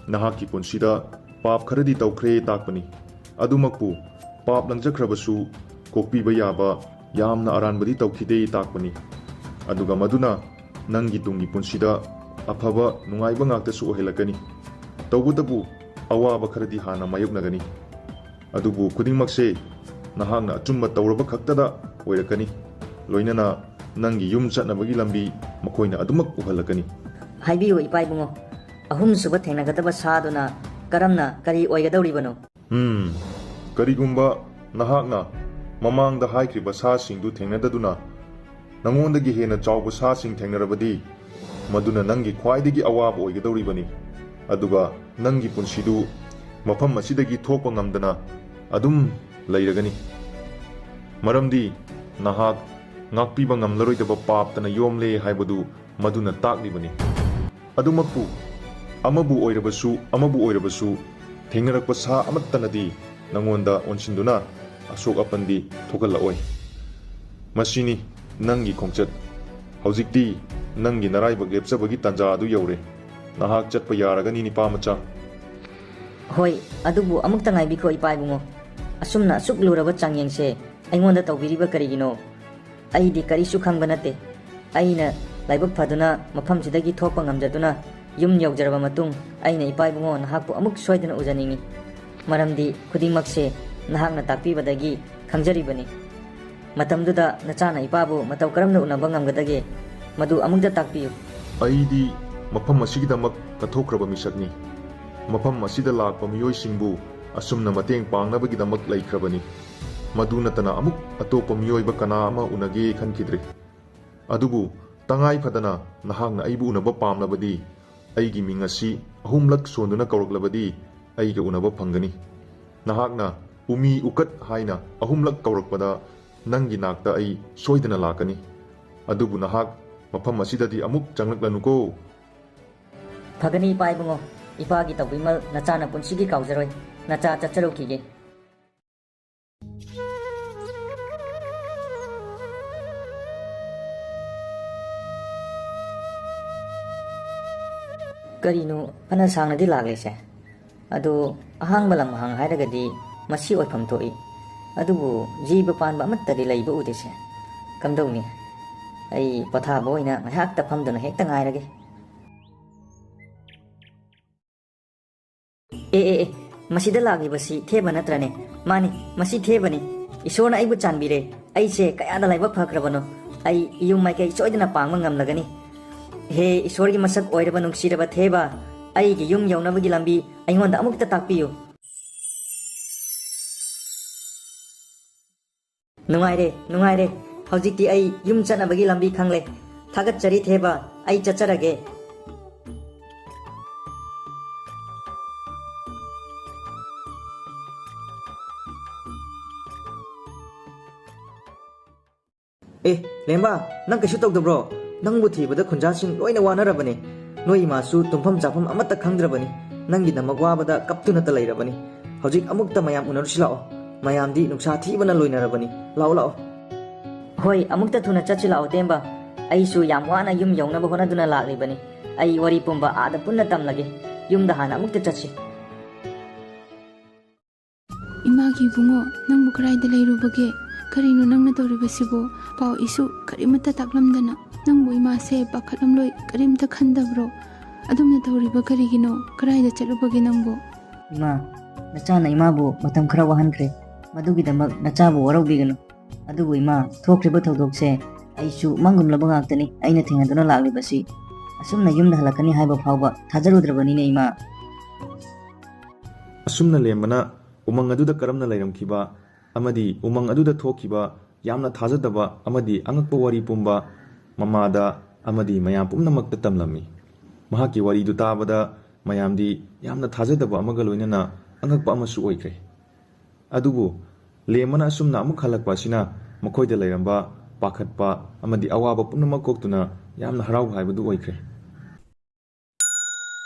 ꯅꯍꯥꯛꯀꯤ ꯄꯨꯟꯁꯤꯗ ꯄꯥꯞ ꯈꯔꯗꯤ ꯇꯧꯈ꯭ꯔꯦ ꯇꯥꯛꯄꯅꯤ꯫ ꯑꯗꯨꯃꯛꯄꯨ, ꯄꯥꯞ ꯂꯪꯖꯈ꯭ꯔꯕꯁꯨ ꯀꯣꯛꯄꯤꯕ ꯌꯥꯕ ꯌꯥꯝꯅ ꯑꯔꯥꯟꯕꯗꯤ ꯇꯧꯈꯤꯗꯦ ꯇꯥꯛꯄꯅꯤ꯫ ꯑꯗꯨꯒ ꯃꯗꯨꯅ ꯅꯪꯒꯤ ꯇꯨꯡꯒꯤ ꯄꯨꯟꯁꯤꯗ ꯑꯐꯕ, ꯅꯨꯡꯉꯥꯏꯕ ꯉꯥꯛꯇꯁꯨ ꯑꯣꯏꯍꯜꯂꯛꯀꯅꯤ꯫ ꯇꯧꯕꯇꯕꯨ, ꯑꯋꯥꯕ ꯈꯔꯗꯤ ꯍꯥꯟꯅ ꯃꯥꯌꯣꯛꯅꯒꯅꯤ꯫ ꯑꯗꯨꯕꯨ ꯈꯨꯗꯤꯡꯃꯛꯁꯦ ꯅꯍꯥꯛꯅ ꯑꯆꯨꯝꯕ ꯇꯧꯔꯕ ꯈꯛꯇꯗ ꯑꯣꯏꯔꯛꯀꯅꯤ꯫ ꯂꯣꯏꯅꯅ ꯅꯪꯒꯤ ꯌꯨꯝ ꯆꯠꯅꯕꯒꯤ ꯂꯝꯕꯤ ꯃꯈꯣꯏꯅ ꯑꯗꯨꯃꯛ ꯎꯍꯜꯂꯛꯀꯅꯤ꯫ ꯍꯥꯏꯕꯤꯌꯨ, ꯏꯄꯥ ꯏꯕꯨꯡꯉꯣ, ꯑꯍꯨꯝꯁꯨꯕ ꯊꯦꯡꯅꯒꯗꯕ ꯁꯥꯗꯨꯅ ꯀꯔꯝꯅ ꯀꯔꯤ ꯑꯣꯏꯒꯗꯧꯔꯤꯕꯅꯣ? ꯎꯝ, ꯀꯔꯤꯒꯨꯝꯕ ꯅꯍꯥꯛꯅ ꯃꯃꯥꯡꯗ ꯍꯥꯏꯈ꯭ꯔꯤꯕ ꯁꯥꯁꯤꯡꯗꯨ ꯊꯦꯡꯅꯗꯗꯨꯅ ꯅꯉꯣꯟꯗꯒꯤ ꯍꯦꯟꯅ ꯆꯥꯎꯕ ꯁꯥꯁꯤꯡ ꯊꯦꯡꯅꯔꯕꯗꯤ, ꯃꯗꯨꯅ ꯅꯪꯒꯤ ꯈ꯭ꯋꯥꯏꯗꯒꯤ ꯑꯋꯥꯕ ꯑꯣꯏꯒꯗꯧꯔꯤꯕꯅꯤ꯫ ꯑꯗꯨꯒ ꯅꯪꯒꯤ ꯄꯨꯟꯁꯤꯗꯨ ꯃꯐꯝ ꯑꯁꯤꯗꯒꯤ ꯊꯣꯛꯄ ꯉꯝꯗꯅ ꯑꯗꯨꯝ ꯂꯩꯔꯒꯅꯤ꯫ ꯃꯔꯝꯗꯤ ꯅꯍꯥꯛ ꯉꯥꯛꯄꯤꯕ ꯉꯝꯂꯔꯣꯏꯗꯕ ꯄꯥꯞꯇꯅ ꯌꯣꯝꯂꯦ ꯍꯥꯏꯕꯗꯨ ꯃꯗꯨꯅ ꯇꯥꯛꯂꯤꯕꯅꯤ꯫ ꯑꯗꯨꯃꯛꯄꯨ, ꯑꯃꯕꯨ ꯑꯣꯏꯔꯕꯁꯨ, ꯑꯃꯕꯨ ꯑꯣꯏꯔꯕꯁꯨ, ꯊꯦꯡꯅꯔꯛꯄ ꯁꯥ ꯑꯃꯠꯇꯅꯗꯤ ꯅꯉꯣꯟꯗ ꯑꯣꯟꯁꯤꯟꯗꯨꯅ ꯑꯁꯣꯛ ꯑꯄꯟꯗꯤ ꯊꯣꯛꯍꯜꯂꯛꯑꯣꯏ꯫ ꯃꯁꯤꯅꯤ ꯅꯪꯒꯤ ꯈꯣꯡꯆꯠ꯫ ꯍꯧꯖꯤꯛꯇꯤ ꯅꯪꯒꯤ ꯅꯔꯥꯏꯕꯛ ꯂꯦꯞꯆꯕꯒꯤ ꯇꯥꯟꯖꯥ ꯑꯗꯨ ꯌꯧꯔꯦ꯫ ꯅꯍꯥꯛ ꯆꯠꯄ ꯌꯥꯔꯒꯅꯤ, ꯅꯤꯄꯥ ꯃꯆꯥ꯫ ꯍꯣꯏ, ꯑꯗꯨꯕꯨ ꯑꯃꯨꯛꯇ ꯉꯥꯏꯕꯤꯈꯣ, ꯏꯄꯥ ꯏꯕꯨꯡꯉꯣ꯫ ꯑꯁꯨꯝꯅ ꯑꯁꯨꯛ ꯂꯨꯔꯕ ꯆꯥꯡꯌꯦꯡꯁꯦ ꯑꯩꯉꯣꯟꯗ ꯇꯧꯕꯤꯔꯤꯕ ꯀꯔꯤꯒꯤꯅꯣ? ꯑꯩꯗꯤ ꯀꯔꯤꯁꯨ ꯈꯪꯕ ꯅꯠꯇꯦ꯫ ꯑꯩꯅ ꯂꯥꯏꯕꯛ ꯐꯗꯨꯅ ꯃꯐꯝꯁꯤꯗꯒꯤ ꯊꯣꯛꯄ ꯉꯝꯖꯗꯨꯅ ꯌꯨꯝ ꯌꯧꯖꯔꯕ ꯃꯇꯨꯡ, ꯑꯩꯅ ꯏꯄꯥ ꯏꯕꯨꯡꯉꯣ ꯅꯍꯥꯛꯄꯨ ꯑꯃꯨꯛ ꯁꯣꯏꯗꯅ ꯎꯖꯅꯤꯡꯏ꯫ ꯃꯔꯝꯗꯤ ꯈꯨꯗꯤꯡꯃꯛꯁꯦ ꯅꯍꯥꯛꯅ ꯇꯥꯛꯄꯤꯕꯗꯒꯤ ꯈꯪꯖꯔꯤꯕꯅꯤ꯫ ꯃꯇꯝꯗꯨꯗ ꯅꯆꯥꯅ ꯏꯄꯥꯕꯨ ꯃꯇꯧ ꯀꯔꯝꯅ ꯎꯅꯕ ꯉꯝꯒꯗꯒꯦ? ꯃꯗꯨ ꯑꯃꯨꯛꯇ ꯇꯥꯛꯄꯤꯌꯨ꯫ ꯑꯩꯗꯤ ꯃꯐꯝ ꯑꯁꯤꯒꯤꯗꯃꯛ ꯀꯠꯊꯣꯛꯈ꯭ꯔꯕ ꯃꯤꯁꯛꯅꯤ꯫ ꯃꯐꯝ ꯑꯁꯤꯗ ꯂꯥꯛꯄ ꯃꯤꯑꯣꯏꯁꯤꯡꯕꯨ ꯑꯁꯨꯝꯅ ꯃꯇꯦꯡ ꯄꯥꯡꯅꯕꯒꯤꯗꯃꯛ ꯂꯩꯈ꯭ꯔꯕꯅꯤ꯫ ꯃꯗꯨ ꯅꯠꯇꯅ ꯑꯃꯨꯛ ꯑꯇꯣꯞꯄ ꯃꯤꯑꯣꯏꯕ ꯀꯅꯥ ꯑꯃ ꯎꯅꯒꯦ ꯈꯟꯈꯤꯗ꯭ꯔꯦ꯫ ꯑꯗꯨꯕꯨ ꯇꯉꯥꯏ ꯐꯗꯅ ꯅꯍꯥꯛꯅ ꯑꯩꯕꯨ ꯎꯅꯕ ꯄꯥꯝꯂꯕꯗꯤ, ꯑꯩꯒꯤ ꯃꯤꯡ ꯑꯁꯤ ꯑꯍꯨꯝꯂꯛ ꯁꯣꯟꯗꯨꯅ ꯀꯧꯔꯛꯂꯕꯗꯤ ꯑꯩꯒ ꯎꯅꯕ ꯐꯪꯒꯅꯤ꯫ ꯅꯍꯥꯛꯅ ꯎꯃꯤ ꯎꯀꯠ ꯍꯥꯏꯅ ꯑꯍꯨꯝꯂꯛ ꯀꯧꯔꯛꯄꯗ ꯅꯪꯒꯤ ꯅꯥꯛꯇ ꯑꯩ ꯁꯣꯏꯗꯅ ꯂꯥꯛꯀꯅꯤ꯫ ꯑꯗꯨꯕꯨ ꯅꯍꯥꯛ ꯃꯐꯝ ꯑꯁꯤꯗꯗꯤ ꯑꯃꯨꯛ ꯆꯪꯂꯛꯂꯅꯨꯀꯣ꯫ ꯐꯒꯅꯤ ꯏꯄꯥ ꯏꯕꯨꯡꯉꯣ, ꯏꯄꯥꯒꯤ ꯇꯧꯕꯤꯃꯜ ꯅꯆꯥꯅ ꯄꯨꯟꯁꯤꯒꯤ ꯀꯥꯎꯖꯔꯣꯏ꯫ ꯅꯆꯥ ꯆꯠꯆꯔꯨꯈꯤꯒꯦ꯫ ꯀꯔꯤꯅꯣ ꯐꯅ ꯁꯥꯡꯅꯗꯤ ꯂꯥꯛꯂꯤꯁꯦ? ꯑꯗꯨ ꯑꯍꯥꯡꯕ ꯂꯝꯍꯥꯡ ꯍꯥꯏꯔꯒꯗꯤ ꯃꯁꯤ ꯑꯣꯏꯐꯝ ꯊꯣꯛꯏ꯫ ꯑꯗꯨꯕꯨ ꯖꯤꯕ ꯄꯥꯟꯕ ꯑꯃꯠꯇꯗꯤ ꯂꯩꯕ ꯎꯗꯦꯁꯦ꯫ ꯀꯝꯗꯧꯅꯤ? ꯑꯩ ꯄꯣꯊꯥꯕ ꯑꯣꯏꯅ ꯉꯥꯏꯍꯥꯛꯇ ꯐꯝꯗꯨꯅ ꯍꯦꯛꯇ ꯉꯥꯏꯔꯒꯦ꯫ ꯑꯦ, ꯑꯦ, ꯑꯦ, ꯃꯁꯤꯗ ꯂꯥꯛꯂꯤꯕꯁꯤ ꯊꯦꯕ ꯅꯠꯇ꯭ꯔꯅꯦ? ꯃꯥꯅꯤ, ꯃꯁꯤ ꯊꯦꯕꯅꯤ꯫ ꯏꯁꯣꯔꯅ ꯑꯩꯕꯨ ꯆꯥꯟꯕꯤꯔꯦ꯫ ꯑꯩꯁꯦ ꯀꯌꯥꯗ ꯂꯥꯏꯕꯛ ꯐꯈ꯭ꯔꯕꯅꯣ꯫ ꯑꯩ ꯌꯨꯝ ꯃꯥꯏꯀꯩ ꯁꯣꯏꯗꯅ ꯄꯥꯡꯕ ꯉꯝꯂꯒꯅꯤ꯫ ꯍꯦ, ꯏꯁꯣꯔꯒꯤ ꯃꯁꯛ ꯑꯣꯏꯔꯕ ꯅꯨꯡꯁꯤꯔꯕ ꯊꯦꯕ, ꯑꯩꯒꯤ ꯌꯨꯝ ꯌꯧꯅꯕꯒꯤ ꯂꯝꯕꯤ ꯑꯩꯉꯣꯟꯗ ꯑꯃꯨꯛꯇ ꯇꯥꯛꯄꯤꯌꯨ꯫ ꯅꯨꯡꯉꯥꯏꯔꯦ, ꯅꯨꯡꯉꯥꯏꯔꯦ꯫ ꯍꯧꯖꯤꯛꯇꯤ ꯑꯩ ꯌꯨꯝ ꯆꯠꯅꯕꯒꯤ ꯂꯝꯕꯤ ꯈꯪꯂꯦ꯫ ꯊꯥꯒꯠꯆꯔꯤ ꯊꯦꯕ, ꯑꯩ ꯆꯠꯆꯔꯒꯦ꯫ ꯑꯦ, ꯂꯦꯝꯕ, ꯅꯪ ꯀꯩꯁꯨ ꯇꯧꯗꯕ꯭ꯔꯣ? ꯅꯪꯕꯨ ꯊꯤꯕꯗ ꯈꯨꯟꯖꯥꯁꯤꯡ ꯂꯣꯏꯅ ꯋꯥꯅꯔꯕꯅꯦ꯫ ꯅꯣꯏ ꯏꯃꯥꯁꯨ ꯇꯨꯝꯐꯝ ꯆꯥꯐꯝ ꯑꯃꯠꯇ ꯈꯪꯗ꯭ꯔꯕꯅꯤ꯫ ꯅꯪꯒꯤꯗꯃꯛ ꯋꯥꯕꯗ ꯀꯞꯇꯨꯅꯇ ꯂꯩꯔꯕꯅꯤ꯫ ꯍꯧꯖꯤꯛ ꯑꯃꯨꯛꯇ ꯃꯌꯥꯝ ꯎꯅꯔꯨꯁꯤ ꯂꯥꯛꯑꯣ꯫ ꯃꯌꯥꯝꯗꯤ ꯅꯨꯡꯁꯥ ꯊꯤꯕꯅ ꯂꯣꯏꯅꯔꯕꯅꯤ꯫ ꯂꯥꯛꯑꯣ, ꯂꯥꯛꯑꯣ꯫ ꯍꯣꯏ, ꯑꯃꯨꯛꯇ ꯊꯨꯅ ꯆꯠꯁꯤ ꯂꯥꯛꯑꯣ, ꯇꯦꯝꯕ꯫ ꯑꯩꯁꯨ ꯌꯥꯝ ꯋꯥꯅ ꯌꯨꯝ ꯌꯧꯅꯕ ꯍꯣꯠꯅꯗꯨꯅ ꯂꯥꯛꯂꯤꯕꯅꯤ꯫ ꯑꯩ ꯋꯥꯔꯤ ꯄꯨꯝꯕ ꯑꯥꯗ ꯄꯨꯟꯅ ꯇꯝꯂꯒꯦ꯫ ꯌꯨꯝꯗ ꯍꯥꯟꯅ ꯑꯃꯨꯛꯇ ꯆꯠꯁꯤ꯫ ꯏꯃꯥꯒꯤ ꯏꯕꯨꯡꯉꯣ, ꯅꯪꯕꯨ ꯀꯗꯥꯏꯗ ꯂꯩꯔꯨꯕꯒꯦ? ꯀꯔꯤꯅꯣ ꯅꯪꯅ ꯇꯧꯔꯤꯕꯁꯤꯕꯣ? ꯄꯥꯎ ꯏꯁꯨ ꯀꯔꯤꯃꯠꯇ ꯇꯥꯛꯂꯝꯗꯅ꯫ ꯅꯪꯕꯨ ꯏꯃꯥꯁꯦ ꯄꯥꯈꯠꯂꯝꯂꯣꯏ, ꯀꯔꯤꯝꯇ ꯈꯟꯗꯕ꯭ꯔꯣ? ꯑꯗꯨꯝꯅ ꯇꯧꯔꯤꯕ ꯀꯔꯤꯒꯤꯅꯣ? ꯀꯗꯥꯏꯗ ꯆꯠꯂꯨꯕꯒꯦ ꯅꯪꯕꯨ? ꯏꯃꯥ, ꯅꯆꯥꯅ ꯏꯃꯥꯕꯨ ꯃꯇꯝ ꯈꯔ ꯋꯥꯍꯟꯈ꯭ꯔꯦ꯫ ꯃꯗꯨꯒꯤꯗꯃꯛ ꯅꯆꯥꯕꯨ ꯋꯥꯔꯧꯕꯤꯒꯅꯨ꯫ ꯑꯗꯨꯕꯨ ꯏꯃꯥ, ꯊꯣꯛꯈ꯭ꯔꯤꯕ ꯊꯧꯗꯣꯛꯁꯦ ꯑꯩꯁꯨ ꯃꯪꯒꯨꯝꯂꯕ ꯉꯥꯛꯇꯅꯤ꯫ ꯑꯩꯅ ꯊꯦꯡꯅꯗꯨꯅ ꯂꯥꯛꯂꯤꯕꯁꯤ꯫ ꯑꯁꯨꯝꯅ ꯌꯨꯝꯗ ꯍꯜꯂꯛꯀꯅꯤ ꯍꯥꯏꯕ ꯐꯥꯎꯕ ꯊꯥꯖꯔꯨꯗ꯭ꯔꯕꯅꯤꯅꯦ ꯏꯃꯥ꯫ ꯑꯁꯨꯝꯅ ꯂꯦꯝꯕꯅ ꯎꯃꯪ ꯑꯗꯨꯗ ꯀꯔꯝꯅ ꯂꯩꯔꯝꯈꯤꯕ ꯑꯃꯗꯤ ꯎꯃꯪ ꯑꯗꯨꯗ ꯊꯣꯛꯈꯤꯕ ꯌꯥꯝꯅ ꯊꯥꯖꯗꯕ ꯑꯃꯗꯤ ꯑꯉꯛꯄ ꯋꯥꯔꯤ ꯄꯨꯝꯕ ꯃꯃꯥꯗ ꯑꯃꯗꯤ ꯃꯌꯥꯝ ꯄꯨꯝꯅꯃꯛꯇ ꯇꯝꯂꯝꯃꯤ꯫ ꯃꯍꯥꯛꯀꯤ ꯋꯥꯔꯤꯗꯨ ꯇꯥꯕꯗ ꯃꯌꯥꯝꯗꯤ ꯌꯥꯝꯅ ꯊꯥꯖꯗꯕ ꯑꯃꯒ ꯂꯣꯏꯅꯅ ꯑꯉꯛꯄ ꯑꯃꯁꯨ ꯑꯣꯏꯈ꯭ꯔꯦ꯫ ꯑꯗꯨꯕꯨ ꯂꯦꯝꯕꯅ ꯑꯁꯨꯝꯅ ꯑꯃꯨꯛ ꯍꯜꯂꯛꯄ ꯑꯁꯤꯅ ꯃꯈꯣꯏꯗ ꯂꯩꯔꯝꯕ ꯄꯥꯈꯠꯄ ꯑꯃꯗꯤ ꯑꯋꯥꯕ ꯄꯨꯝꯅꯃꯛ ꯀꯣꯛꯇꯨꯅ ꯌꯥꯝꯅ ꯍꯔꯥꯎꯕ ꯍꯥꯏꯕꯗꯨ ꯑꯣꯏꯈ꯭ꯔꯦ꯫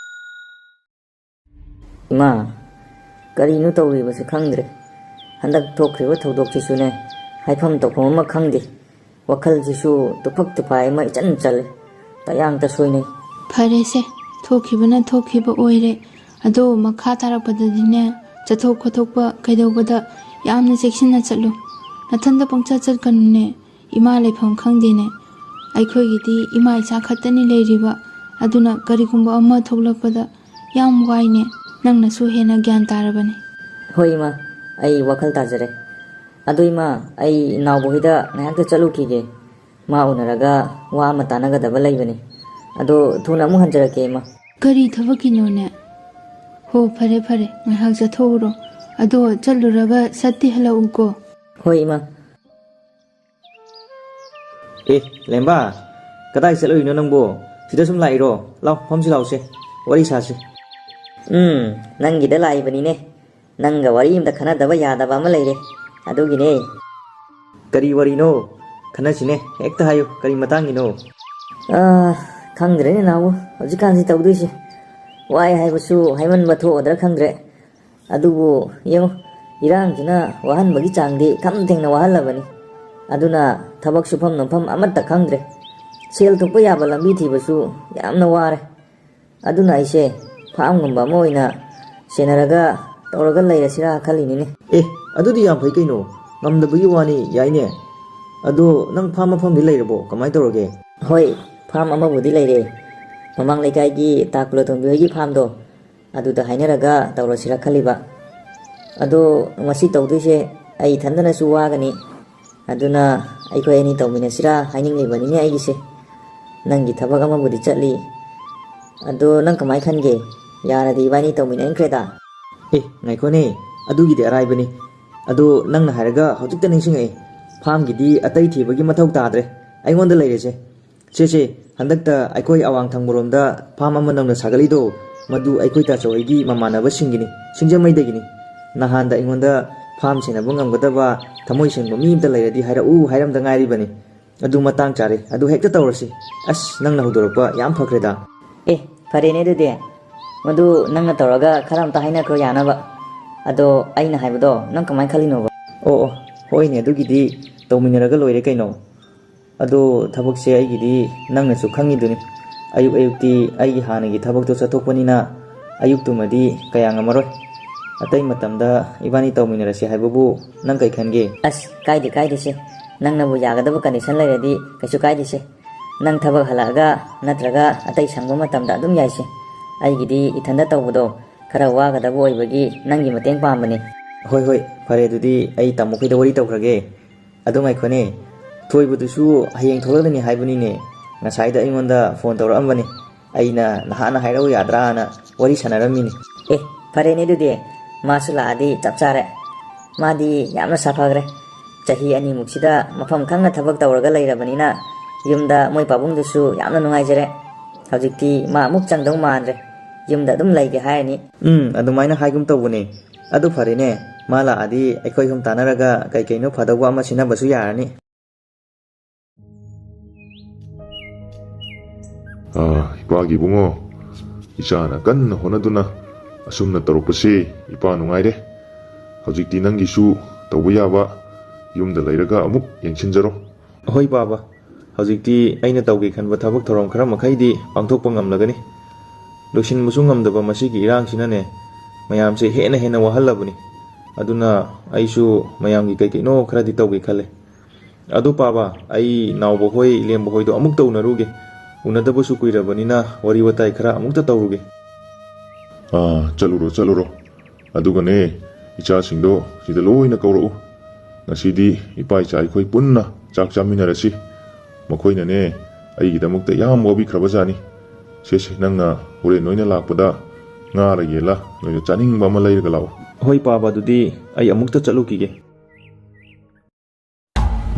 ꯏꯃꯥ, ꯀꯔꯤꯅꯣ ꯇꯧꯔꯤꯕꯁꯦ ꯈꯪꯗ꯭ꯔꯦ꯫ ꯍꯟꯗꯛ ꯊꯣꯛꯈ꯭ꯔꯤꯕ ꯊꯧꯗꯣꯛꯁꯤꯁꯨꯅꯦ, ꯍꯥꯏꯐꯝ ꯇꯧꯐꯝ ꯑꯃ ꯈꯪꯗꯦ꯫ ꯋꯥꯈꯜꯁꯤꯁꯨ ꯇꯨꯐꯛ ꯇꯨꯐꯥꯏ ꯑꯃ ꯏꯆꯟ ꯆꯜꯂꯦ꯫ ꯇꯌꯥꯡ ꯇꯁꯣꯏꯅꯩ꯫ ꯐꯔꯦꯁꯦ, ꯊꯣꯛꯈꯤꯕꯅ ꯊꯣꯛꯈꯤꯕ ꯑꯣꯏꯔꯦ꯫ ꯑꯗꯣ ꯃꯈꯥ ꯇꯥꯔꯛꯄꯗꯗꯤꯅꯦ, ꯆꯠꯊꯣꯛ ꯈꯣꯠꯇꯣꯛꯄ ꯀꯩꯗꯧꯕꯗ ꯌꯥꯝꯅ ꯆꯦꯛꯁꯤꯟꯅ ꯆꯠꯂꯨ꯫ ꯅꯊꯟꯗ ꯄꯪꯆꯠ ꯆꯠꯀꯅꯨꯅꯦ꯫ ꯏꯃꯥ ꯂꯩꯐꯝ ꯈꯪꯗꯦꯅꯦ꯫ ꯑꯩꯈꯣꯏꯒꯤꯗꯤ ꯏꯃꯥ ꯏꯆꯥ ꯈꯛꯇꯅꯤ ꯂꯩꯔꯤꯕ꯫ ꯑꯗꯨꯅ ꯀꯔꯤꯒꯨꯝꯕ ꯑꯃ ꯊꯣꯛꯂꯛꯄꯗ ꯌꯥꯝ ꯋꯥꯏꯅꯦ꯫ ꯅꯪꯅꯁꯨ ꯍꯦꯟꯅ ꯒ꯭ꯌꯥꯟ ꯇꯥꯔꯕꯅꯤ꯫ ꯍꯣꯏ ꯏꯃꯥ, ꯑꯩ ꯋꯥꯈꯜ ꯇꯥꯖꯔꯦ꯫ ꯑꯗꯨ ꯏꯃꯥ, ꯑꯩ ꯏꯅꯥꯎꯕ ꯍꯣꯏꯗ ꯉꯥꯏꯍꯥꯛꯇ ꯆꯠꯂꯨꯈꯤꯒꯦ꯫ ꯃꯥ ꯎꯅꯔꯒ ꯋꯥ ꯑꯃ ꯇꯥꯟꯅꯒꯗꯕ ꯂꯩꯕꯅꯤ꯫ ꯑꯗꯣ ꯊꯨꯅ ꯑꯃꯨꯛ ꯍꯟꯖꯔꯛꯀꯦ ꯏꯃꯥ꯫ ꯀꯔꯤ ꯊꯕꯛꯀꯤꯅꯣꯅꯦ? ꯍꯣ, ꯐꯔꯦ ꯐꯔꯦ, ꯉꯥꯏꯍꯥꯛ ꯆꯠꯊꯣꯛꯎꯔꯣ꯫ ꯑꯗꯣ ꯆꯠꯂꯨꯔꯒ ꯁꯠꯇꯤ ꯍꯜꯂꯛꯎꯀꯣ꯫ ꯍꯣꯏ ꯏꯃꯥ꯫ ꯑꯦ, ꯂꯦꯝꯕ, ꯀꯗꯥꯏ ꯆꯠꯂꯨꯏꯅꯣ ꯅꯪꯕꯣ? ꯁꯤꯗ ꯁꯨꯝ ꯂꯥꯛꯏꯔꯣ? ꯂꯥꯎ, ꯐꯝꯁꯤ ꯂꯥꯎꯁꯦ, ꯋꯥꯔꯤ ꯁꯥꯁꯤ꯫ ꯎꯝ, ꯅꯪꯒꯤꯗ ꯂꯥꯛꯏꯕꯅꯤꯅꯦ꯫ ꯅꯪꯒ ꯋꯥꯔꯤ ꯑꯝꯇ ꯈꯟꯅꯗꯕ ꯌꯥꯗꯕ ꯑꯃ ꯂꯩꯔꯦ, ꯑꯗꯨꯒꯤꯅꯦ꯫ ꯀꯔꯤ ꯋꯥꯔꯤꯅꯣ? ꯈꯟꯅꯁꯤꯅꯦ, ꯍꯦꯛꯇ ꯍꯥꯏꯌꯨ, ꯀꯔꯤ ꯃꯇꯥꯡꯒꯤꯅꯣ? ꯑꯥ, ꯈꯪꯗ꯭ꯔꯦꯅꯦ ꯅꯥꯎꯕ, ꯍꯧꯖꯤꯛꯀꯥꯟꯁꯤ ꯇꯧꯗꯣꯏꯁꯦ꯫ ꯋꯥꯏ ꯍꯥꯏꯕꯁꯨ ꯍꯥꯏꯃꯟꯕ ꯊꯣꯛꯑꯗ꯭ꯔꯥ ꯈꯪꯗ꯭ꯔꯦ꯫ ꯑꯗꯨꯕꯨ ꯌꯦꯡꯉꯨ, ꯏꯔꯥꯡꯁꯤꯅ ꯋꯥꯍꯟꯕꯒꯤ ꯆꯥꯡꯗꯤ ꯈꯝ ꯊꯦꯡꯅ ꯋꯥꯍꯜꯂꯕꯅꯤ꯫ ꯑꯗꯨꯅ ꯊꯕꯛ ꯁꯨꯐꯝ ꯅꯣꯝꯐꯝ ꯑꯃꯠꯇ ꯈꯪꯗ꯭ꯔꯦ꯫ ꯁꯦꯜ ꯊꯣꯛꯄ ꯌꯥꯕ ꯂꯝꯕꯤ ꯊꯤꯕꯁꯨ ꯌꯥꯝꯅ ꯋꯥꯔꯦ꯫ ꯑꯗꯨꯅ ꯑꯩꯁꯦ ꯐꯥꯝꯒꯨꯝꯕ ꯑꯃ ꯑꯣꯏꯅ ꯁꯦꯟꯅꯔꯒ ꯇꯧꯔꯒ ꯂꯩꯔꯁꯤꯔꯥ ꯈꯜꯂꯤꯅꯤꯅꯦ꯫ ꯑꯦ, ꯑꯗꯨꯗꯤ ꯌꯥꯝ ꯐꯩ ꯀꯩꯅꯣ, ꯉꯝꯗꯕꯒꯤ ꯋꯥꯅꯤ, ꯌꯥꯏꯅꯦ꯫ ꯑꯗꯣ ꯅꯪ ꯐꯥꯝ ꯃꯐꯝꯗꯤ ꯂꯩꯔꯕꯣ? ꯀꯃꯥꯏꯅ ꯇꯧꯔꯒꯦ? ꯍꯣꯏ, ꯐꯥꯝ ꯑꯃꯕꯨꯗꯤ ꯂꯩꯔꯦ꯫ ꯃꯃꯥꯡ ꯂꯩꯀꯥꯏꯒꯤ ꯇꯥ ꯀꯨꯂꯊꯣꯡꯕꯤ ꯍꯣꯏꯒꯤ ꯐꯥꯝꯗꯣ, ꯑꯗꯨꯗ ꯍꯥꯏꯅꯔꯒ ꯇꯧꯔꯁꯤꯔꯥ ꯈꯜꯂꯤꯕ꯫ ꯑꯗꯣ ꯃꯁꯤ ꯇꯧꯗꯣꯏꯁꯦ ꯑꯩ ꯏꯊꯟꯗꯅꯁꯨ ꯋꯥꯒꯅꯤ꯫ ꯑꯗꯨꯅ ꯑꯩꯈꯣꯏ ꯑꯅꯤ ꯇꯧꯃꯤꯟꯅꯁꯤꯔꯥ ꯍꯥꯏꯅꯤꯡꯂꯤꯕꯅꯤꯅꯦ ꯑꯩꯒꯤꯁꯦ꯫ ꯅꯪꯒꯤ ꯊꯕꯛ ꯑꯃꯕꯨꯗꯤ ꯆꯠꯂꯤ꯫ ꯑꯗꯣ ꯅꯪ ꯀꯃꯥꯏ ꯈꯟꯒꯦ? ꯌꯥꯔꯗꯤ ꯏꯕꯥꯅꯤ ꯇꯧꯃꯤꯟꯅꯈ꯭ꯔꯦꯗ꯫ ꯑꯦ, ꯉꯥꯏꯈꯣꯅꯦ, ꯑꯗꯨꯒꯤꯗꯤ ꯑꯔꯥꯏꯕꯅꯤ꯫ ꯑꯗꯣ ꯅꯪꯅ ꯍꯥꯏꯔꯒ ꯍꯧꯖꯤꯛꯇ ꯅꯤꯡꯁꯤꯡꯉꯛꯑꯦ, ꯐꯥꯝꯒꯤꯗꯤ ꯑꯇꯩ ꯊꯤꯕꯒꯤ ꯃꯊꯧ ꯇꯥꯗ꯭ꯔꯦ, ꯑꯩꯉꯣꯟꯗ ꯂꯩꯔꯦꯁꯦ꯫ ꯁꯦ ꯁꯦ, ꯍꯟꯗꯛꯇ ꯑꯩꯈꯣꯏ ꯑꯋꯥꯡ ꯊꯪꯕꯔꯣꯝꯗ ꯐꯥꯝ ꯑꯃ ꯅꯧꯅ ꯁꯥꯒꯠꯂꯤꯗꯣ, ꯃꯗꯨ ꯑꯩꯈꯣꯏ ꯇꯥꯆꯧ ꯍꯣꯏꯒꯤ ꯃꯃꯥꯟꯅꯕꯁꯤꯡꯒꯤꯅꯤ, ꯁꯤꯡꯖꯃꯩꯗꯒꯤꯅꯤ꯫ ꯅꯍꯥꯟꯗ ꯑꯩꯉꯣꯟꯗ ꯐꯥꯝ ꯁꯦꯟꯅꯕ ꯉꯝꯒꯗꯕ ꯊꯃꯣꯏ ꯁꯦꯡꯕ ꯃꯤ ꯑꯃꯇ ꯂꯩꯔꯗꯤ ꯍꯥꯏꯔꯛꯎ ꯍꯥꯏꯔꯝꯗ ꯉꯥꯏꯔꯤꯕꯅꯤ꯫ ꯑꯗꯨ ꯃꯇꯥꯡ ꯆꯥꯔꯦ, ꯑꯗꯨ ꯍꯦꯛꯇ ꯇꯧꯔꯁꯤ꯫ ꯑꯁ, ꯅꯪꯅ ꯍꯧꯗꯣꯔꯛꯄ ꯌꯥꯝ ꯐꯈ꯭ꯔꯦꯗ꯫ ꯑꯦ, ꯐꯔꯦꯅꯦ ꯑꯗꯨꯗꯤ, ꯃꯗꯨ ꯅꯪꯅ ꯇꯧꯔꯒ ꯈꯔ ꯑꯝꯇ ꯍꯥꯏꯅꯈ꯭ꯔꯣ ꯌꯥꯅꯕ꯫ ꯑꯗꯣ ꯑꯩꯅ ꯍꯥꯏꯕꯗꯣ ꯅꯪ ꯀꯃꯥꯏꯅ ꯈꯜꯂꯤꯅꯣꯕ? ꯑꯣ ꯑꯣ, ꯍꯣꯏꯅꯦ, ꯑꯗꯨꯒꯤꯗꯤ ꯇꯧꯃꯤꯟꯅꯔꯒ ꯂꯣꯏꯔꯦ ꯀꯩꯅꯣ꯫ ꯑꯗꯣ ꯊꯕꯛꯁꯦ ꯑꯩꯒꯤꯗꯤ ꯅꯪꯅꯁꯨ ꯈꯪꯉꯤꯗꯨꯅꯤ, ꯑꯌꯨꯛ ꯑꯌꯨꯛꯇꯤ ꯑꯩꯒꯤ ꯍꯥꯟꯅꯒꯤ ꯊꯕꯛꯇꯣ ꯆꯠꯊꯣꯛꯄꯅꯤꯅ ꯑꯌꯨꯛꯇꯨꯃꯗꯤ ꯀꯌꯥ ꯉꯝꯃꯔꯣꯏ꯫ ꯑꯇꯩ ꯃꯇꯝꯗ ꯏꯕꯥꯅꯤ ꯇꯧꯃꯤꯟꯅꯔꯁꯤ ꯍꯥꯏꯕꯕꯨ ꯅꯪ ꯀꯩ ꯈꯟꯒꯦ? ꯑꯁ, ꯀꯥꯏꯗꯦ ꯀꯥꯏꯗꯦꯁꯦ, ꯅꯪꯅꯕꯨ ꯌꯥꯒꯗꯕ ꯀꯟꯗꯤꯁꯟ ꯂꯩꯔꯗꯤ ꯀꯩꯁꯨ ꯀꯥꯏꯗꯦꯁꯦ꯫ ꯅꯪ ꯊꯕꯛ ꯍꯜꯂꯛꯑꯒ ꯅꯠꯇ꯭ꯔꯒ ꯑꯇꯩ ꯁꯪꯕ ꯃꯇꯝꯗ ꯑꯗꯨꯝ ꯌꯥꯏꯁꯦ꯫ ꯑꯩꯒꯤꯗꯤ ꯏꯊꯟꯗ ꯇꯧꯕꯗꯣ ꯈꯔ ꯋꯥꯒꯗꯕ ꯑꯣꯏꯕꯒꯤ ꯅꯪꯒꯤ ꯃꯇꯦꯡ ꯄꯥꯝꯕꯅꯤ꯫ ꯍꯣꯏ ꯍꯣꯏ, ꯐꯔꯦ, ꯑꯗꯨꯗꯤ ꯑꯩ ꯇꯥꯃꯣꯈꯩꯗ ꯋꯥꯔꯤ ꯇꯧꯈ꯭ꯔꯒꯦ꯫ ꯑꯗꯨ ꯉꯥꯏꯈꯣꯅꯦ, ꯊꯣꯏꯕꯗꯨꯁꯨ ꯍꯌꯦꯡ ꯊꯣꯛꯂꯛꯂꯅꯤ ꯍꯥꯏꯕꯅꯤꯅꯦ, ꯉꯁꯥꯏꯗ ꯑꯩꯉꯣꯟꯗ ꯐꯣꯟ ꯇꯧꯔꯛꯑꯝꯕꯅꯤ꯫ ꯑꯩꯅ ꯅꯍꯥꯟꯅ ꯍꯥꯏꯔꯛꯎ ꯌꯥꯗ꯭ꯔꯥꯅ ꯋꯥꯔꯤ ꯁꯥꯟꯅꯔꯝꯃꯤꯅꯤ꯫ ꯑꯦ, ꯐꯔꯦꯅꯦ ꯑꯗꯨꯗꯤ, ꯃꯥꯁꯨ ꯂꯥꯛꯑꯗꯤ ꯆꯞ ꯆꯥꯔꯦ꯫ ꯃꯥꯗꯤ ꯌꯥꯝꯅ ꯁꯥꯐꯈ꯭ꯔꯦ꯫ ꯆꯍꯤ ꯑꯅꯤꯃꯨꯛꯁꯤꯗ ꯃꯐꯝ ꯈꯪꯅ ꯊꯕꯛ ꯇꯧꯔꯒ ꯂꯩꯔꯕꯅꯤꯅ ꯌꯨꯝꯗ ꯃꯣꯏ ꯄꯥꯕꯨꯡꯗꯨꯁꯨ ꯌꯥꯝꯅ ꯅꯨꯡꯉꯥꯏꯖꯔꯦ꯫ ꯍꯧꯖꯤꯛꯇꯤ ꯃꯥ ꯑꯃꯨꯛ ꯆꯪꯗꯧ ꯃꯥꯟꯗ꯭ꯔꯦ, ꯌꯨꯝꯗ ꯑꯗꯨꯝ ꯂꯩꯒꯦ ꯍꯥꯏꯔꯅꯤ꯫ ꯎꯝ, ꯑꯗꯨꯃꯥꯏꯅ ꯍꯥꯏꯒꯨꯝ ꯇꯧꯕꯅꯦ꯫ ꯑꯗꯨ ꯐꯔꯦꯅꯦ, ꯃꯥ ꯂꯥꯛꯑꯗꯤ ꯑꯩꯈꯣꯏ ꯑꯍꯨꯝ ꯇꯥꯟꯅꯔꯒ ꯀꯩ ꯀꯩꯅꯣ ꯐꯗꯧꯕ ꯑꯃ ꯁꯤꯟꯅꯕꯁꯨ ꯌꯥꯔꯅꯤ꯫ ꯑꯥ, ꯏꯄꯥꯒꯤ ꯏꯕꯨꯡꯉꯣ, ꯏꯆꯥꯅ ꯀꯟꯅ ꯍꯣꯠꯅꯗꯨꯅ ꯑꯁꯨꯝꯅ ꯇꯧꯔꯛꯄꯁꯤ ꯏꯄꯥ ꯅꯨꯡꯉꯥꯏꯔꯦ꯫ ꯍꯧꯖꯤꯛꯇꯤ ꯅꯪꯒꯤꯁꯨ ꯇꯧꯕ ꯌꯥꯕ ꯌꯨꯝꯗ ꯂꯩꯔꯒ ꯑꯃꯨꯛ ꯌꯦꯡꯁꯤꯟꯖꯔꯣ꯫ ꯍꯣꯏ ꯄꯥꯕ, ꯍꯧꯖꯤꯛꯇꯤ ꯑꯩꯅ ꯇꯧꯒꯦ ꯈꯟꯕ ꯊꯕꯛ ꯊꯧꯔꯝ ꯈꯔ ꯃꯈꯩꯗꯤ ꯄꯥꯡꯊꯣꯛꯄ ꯉꯝꯂꯒꯅꯤ꯫ ꯂꯣꯏꯁꯤꯟꯕꯁꯨ ꯉꯝꯗꯕ ꯃꯁꯤꯒꯤ ꯏꯔꯥꯡꯁꯤꯅꯅꯦ, ꯃꯌꯥꯝꯁꯦ ꯍꯦꯟꯅ ꯍꯦꯟꯅ ꯋꯥꯍꯜꯂꯕꯅꯤ꯫ ꯑꯗꯨꯅ ꯑꯩꯁꯨ ꯃꯌꯥꯝꯒꯤ ꯀꯩ ꯀꯩꯅꯣ ꯈꯔꯗꯤ ꯇꯧꯒꯦ ꯈꯜꯂꯦ꯫ ꯑꯗꯨ ꯄꯥꯕ, ꯑꯩ ꯅꯥꯎꯕ ꯍꯣꯏ, ꯂꯦꯝꯕ ꯍꯣꯏꯗꯣ ꯑꯃꯨꯛꯇ ꯎꯅꯔꯨꯒꯦ꯫ ꯎꯅꯗꯕꯁꯨ ꯀꯨꯏꯔꯕꯅꯤꯅ ꯋꯥꯔꯤ ꯋꯥꯇꯥꯏ ꯈꯔ ꯑꯃꯨꯛꯇ ꯇꯧꯔꯨꯒꯦ꯫ ꯑꯥ, ꯆꯠꯂꯨꯔꯣ, ꯆꯠꯂꯨꯔꯣ꯫ ꯑꯗꯨꯒꯅꯦ, ꯏꯆꯥꯁꯤꯡꯗꯣ ꯁꯤꯗ ꯂꯣꯏꯅ ꯀꯧꯔꯛꯎ꯫ ꯉꯁꯤꯗꯤ ꯏꯄꯥ ꯏꯆꯥ ꯑꯩꯈꯣꯏ ꯄꯨꯟꯅ ꯆꯥꯛ ꯆꯥꯃꯤꯟꯅꯔꯁꯤ꯫ ꯃꯈꯣꯏꯅꯅꯦ, ꯑꯩꯒꯤꯗꯃꯛꯇ ꯌꯥꯝ ꯋꯥꯕꯤꯈ꯭ꯔꯕꯖꯥꯠꯅꯤ꯫ ꯁꯦ, ꯁꯦ, ꯅꯪꯅ ꯍꯣꯔꯦꯟ ꯅꯣꯏꯅ ꯂꯥꯛꯄꯗ ꯉꯥꯔ ꯌꯦꯜꯂ ꯅꯣꯏꯅ ꯆꯥꯅꯤꯡꯕ ꯑꯃ ꯂꯩꯔꯒ ꯂꯥꯛꯑꯣ꯫ ꯍꯣꯏ ꯄꯥꯕ, ꯑꯗꯨꯗꯤ ꯑꯩ ꯑꯃꯨꯛꯇ ꯆꯠꯂꯨꯈꯤꯒꯦ꯫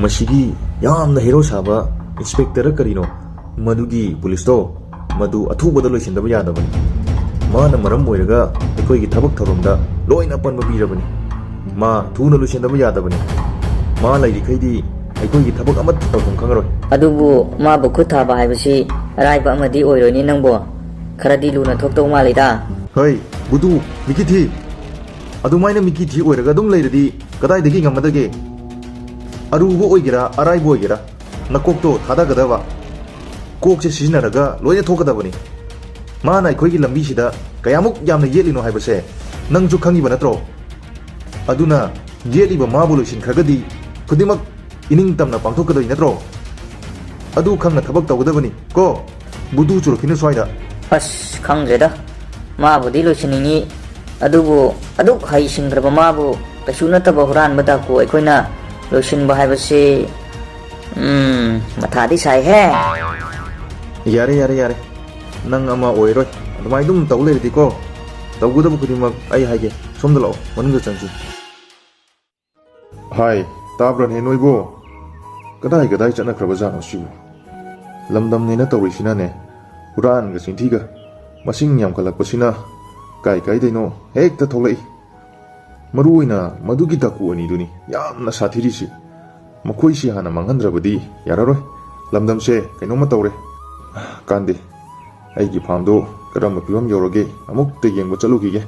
ꯃꯁꯤꯒꯤ ꯌꯥꯝꯅ ꯍꯦꯔꯣ ꯁꯥꯕ ꯏꯟꯁꯄꯦꯛꯇꯔ ꯀꯔꯤꯅꯣ, ꯃꯗꯨꯒꯤ ꯄꯨꯂꯤꯁꯇꯣ, ꯃꯗꯨ ꯑꯊꯨꯕꯗ ꯂꯣꯏꯁꯤꯟꯗꯕ ꯌꯥꯗꯕꯅꯤ꯫ ꯃꯥꯅ ꯃꯔꯝ ꯑꯣꯏꯔꯒ ꯑꯩꯈꯣꯏꯒꯤ ꯊꯕꯛ ꯊꯧꯔꯝꯗ ꯂꯣꯏꯅ ꯑꯄꯟꯕ ꯄꯤꯔꯕꯅꯤ꯫ ꯃꯥ ꯊꯨꯅ ꯂꯣꯏꯁꯤꯟꯗꯕ ꯌꯥꯗꯕꯅꯤ꯫ ꯃꯥ ꯂꯩꯔꯤꯈꯩꯗꯤ ꯑꯩꯈꯣꯏꯒꯤ ꯊꯕꯛ ꯑꯃꯠꯇ ꯇꯧꯐꯝ ꯈꯪꯉꯔꯣꯏ꯫ ꯑꯗꯨꯕꯨ ꯃꯥꯕꯨ ꯈꯨꯠ ꯊꯥꯕ ꯍꯥꯏꯕꯁꯤ ꯑꯔꯥꯏꯕ ꯑꯃꯗꯤ ꯑꯣꯏꯔꯣꯏꯅꯦ ꯅꯪꯕꯣ꯫ ꯈꯔꯗꯤ ꯂꯨꯅ ꯊꯣꯛꯇꯧ ꯃꯥꯜꯂꯤꯗ꯫ ꯍꯩ, ꯕꯨꯗꯨ, ꯃꯤꯀꯤ ꯊꯤ꯫ ꯑꯗꯨꯃꯥꯏꯅ ꯃꯤꯀꯤ ꯊꯤ ꯑꯣꯏꯔꯒ ꯑꯗꯨꯝ ꯂꯩꯔꯗꯤ ꯀꯗꯥꯏꯗꯒꯤ ꯉꯝꯒꯗꯒꯦ? ꯑꯔꯨꯕ ꯑꯣꯏꯒꯦꯔꯥ, ꯑꯔꯥꯏꯕ ꯑꯣꯏꯒꯦꯔꯥ, ꯅꯀꯣꯛꯇꯣ ꯊꯥꯗꯒꯗꯕ꯫ ꯀꯣꯛꯁꯦ ꯁꯤꯖꯤꯟꯅꯔꯒ ꯂꯣꯏꯅ ꯊꯣꯛꯀꯗꯕꯅꯤ꯫ ꯃꯥꯅ ꯑꯩꯈꯣꯏꯒꯤ ꯂꯝꯕꯤꯁꯤꯗ ꯀꯌꯥꯃꯨꯛ ꯌꯥꯝꯅ ꯌꯦꯠꯂꯤꯅꯣ ꯍꯥꯏꯕꯁꯦ ꯅꯪꯁꯨ ꯈꯪꯉꯤꯕ ꯅꯠꯇ꯭ꯔꯣ? ꯑꯗꯨꯅ ꯌꯦꯠꯂꯤꯕ ꯃꯥꯕꯨ ꯂꯣꯏꯁꯤꯟꯈ꯭ꯔꯒꯗꯤ ꯈꯨꯗꯤꯡꯃꯛ ꯏꯅꯤꯡ ꯇꯝꯅ ꯄꯥꯡꯊꯣꯛꯀꯗꯣꯏ ꯅꯠꯇ꯭ꯔꯣ? ꯑꯗꯨ ꯈꯪꯅ ꯊꯕꯛ ꯇꯧꯒꯗꯕꯅꯤ ꯀꯣ꯫ ꯕꯨꯗꯨ ꯆꯨꯔꯛꯈꯤꯅꯨ ꯁ꯭ꯋꯥꯏꯗ꯫ ꯑꯁ, ꯈꯪꯗ꯭ꯔꯦꯗ꯫ ꯃꯥꯕꯨꯗꯤ ꯂꯣꯏꯁꯤꯟꯅꯤꯡꯉꯤ, ꯑꯗꯨꯕꯨ ꯑꯗꯨꯛ ꯍꯩꯁꯤꯡꯈ꯭ꯔꯕ ꯃꯥꯕꯨ ꯀꯩꯁꯨ ꯅꯠꯇꯕ ꯍꯨꯔꯥꯟꯕ ꯗꯥꯀꯨ ꯑꯩꯈꯣꯏꯅ ꯂꯣꯏꯁꯤꯟꯕ ꯍꯥꯏꯕꯁꯤ, ꯎꯝ, ꯃꯊꯥꯗꯤ ꯁꯥꯏꯍꯦ꯫ ꯌꯥꯔꯦ, ꯌꯥꯔꯦ, ꯌꯥꯔꯦ꯫ ꯅꯪ ꯑꯃ ꯑꯣꯏꯔꯣꯏ꯫ ꯑꯗꯨꯃꯥꯏꯅ ꯑꯗꯨꯝ ꯇꯧ ꯂꯩꯔꯗꯤꯀꯣ, ꯇꯧꯒꯗꯕ ꯈꯨꯗꯤꯡꯃꯛ ꯑꯩ ꯍꯥꯏꯒꯦ꯫ ꯁꯣꯝꯗ ꯂꯥꯛꯑꯣ, ꯃꯅꯨꯡꯗ ꯆꯪꯁꯤ꯫ ꯍꯥꯏ, ꯇꯥꯕ꯭ꯔꯅꯦ ꯅꯣꯏꯕꯣ? ꯀꯗꯥꯏ ꯀꯗꯥꯏ ꯆꯠꯅꯈ꯭ꯔꯕꯖꯥꯠꯅꯣ ꯁꯤꯕꯨ? ꯂꯝꯗꯝꯅꯦꯅ ꯇꯧꯔꯤꯁꯤꯅꯅꯦ, ꯍꯨꯔꯥꯟꯒ ꯆꯤꯟꯊꯤꯒ ꯃꯁꯤꯡ ꯌꯥꯝꯈꯠꯂꯛꯄꯁꯤꯅ ꯀꯥꯏ ꯀꯥꯏꯗꯩꯅꯣ ꯍꯦꯛꯇ ꯊꯣꯛꯂꯛꯏ꯫ ꯃꯔꯨ ꯑꯣꯏꯅ ꯃꯗꯨꯒꯤ ꯗꯥꯀꯨ ꯑꯅꯤꯗꯨꯅꯤ ꯌꯥꯝꯅ ꯁꯥꯊꯤꯔꯤꯁꯤ꯫ ꯃꯈꯣꯏꯁꯤ ꯍꯥꯟꯅ ꯃꯥꯡꯍꯟꯗ꯭ꯔꯕꯗꯤ ꯌꯥꯔꯔꯣꯏ꯫ ꯂꯝꯗꯝꯁꯦ ꯀꯩꯅꯣꯝꯃ ꯇꯧꯔꯦ꯫ ꯀꯥꯟꯗꯦ, ꯑꯩꯒꯤ ꯐꯥꯝꯗꯣ ꯀꯔꯝꯕ ꯐꯤꯕꯝ ꯌꯧꯔꯒꯦ ꯑꯃꯨꯛꯇ ꯌꯦꯡꯕ ꯆꯠꯂꯨꯈꯤꯒꯦ꯫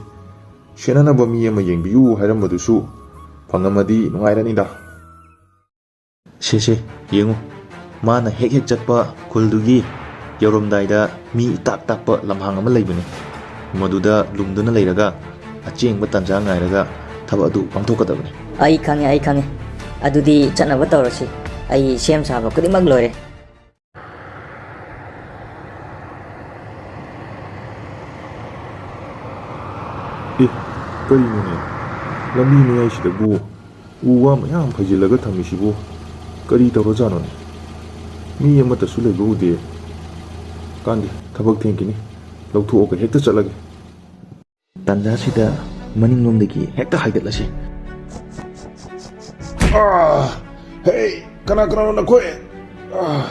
ꯁꯦꯟꯅꯅꯕ ꯃꯤ ꯑꯃ ꯌꯦꯡꯕꯤꯌꯨ ꯍꯥꯏꯔꯝꯕꯗꯨꯁꯨ ꯐꯪꯉꯝꯃꯗꯤ ꯅꯨꯡꯉꯥꯏꯔꯅꯤꯗ꯫ ꯁꯦ, ꯁꯦ, ꯌꯦꯡꯉꯨ꯫ ꯃꯥꯅ ꯍꯦꯛ ꯍꯦꯛ ꯆꯠꯄ ꯈꯨꯜꯗꯨꯒꯤ ꯌꯧꯔꯝꯗꯥꯏꯗ ꯃꯤ ꯏꯇꯥꯛ ꯇꯥꯛꯄ ꯂꯝꯍꯥꯡ ꯑꯃ ꯂꯩꯕꯅꯤ꯫ ꯃꯗꯨꯗ ꯂꯨꯝꯗꯨꯅ ꯂꯩꯔꯒ ꯑꯆꯦꯡꯕ ꯇꯥꯟꯖꯥ ꯉꯥꯏꯔꯒ ꯊꯕꯛ ꯑꯗꯨ ꯄꯥꯡꯊꯣꯛꯀꯗꯕꯅꯤ꯫ ꯑꯩ ꯈꯪꯉꯦ, ꯑꯩ ꯈꯪꯉꯦ꯫ ꯑꯗꯨꯗꯤ ꯆꯠꯅꯕ ꯇꯧꯔꯁꯤ꯫ ꯑꯩ ꯁꯦꯝ ꯁꯥꯕ ꯈꯨꯗꯤꯡꯃꯛ ꯂꯣꯏꯔꯦ꯫ ꯑꯦ, ꯀꯔꯤꯅꯣꯅꯦ? ꯂꯝꯕꯤ ꯃꯌꯥꯏꯁꯤꯗꯕꯨ ꯎ ꯋꯥ ꯃꯌꯥꯝ ꯐꯩꯖꯤꯜꯂꯒ ꯊꯝꯃꯤꯁꯤꯕꯨ ꯀꯔꯤ ꯇꯧꯔꯖꯥꯠꯅꯣꯅꯦ? ꯃꯤ ꯑꯃꯠꯇꯁꯨ ꯂꯩꯕ ꯎꯗꯦ꯫ ꯀꯥꯟꯗꯦ, ꯊꯕꯛ ꯊꯦꯡꯈꯤꯅꯤ꯫ ꯂꯧꯊꯣꯛꯑꯒ ꯍꯦꯛꯇ ꯆꯠꯂꯒꯦ꯫ ꯇꯥꯟꯖꯥꯁꯤꯗ ꯃꯅꯤꯡꯂꯣꯝꯗꯒꯤ ꯍꯦꯛꯇ ꯍꯥꯏꯒꯠꯂꯁꯤ꯫ ꯑꯥ, ꯍꯦ, ꯀꯅꯥ ꯀꯅꯥꯅꯣ ꯅꯈꯣꯏ? ꯑꯥ꯫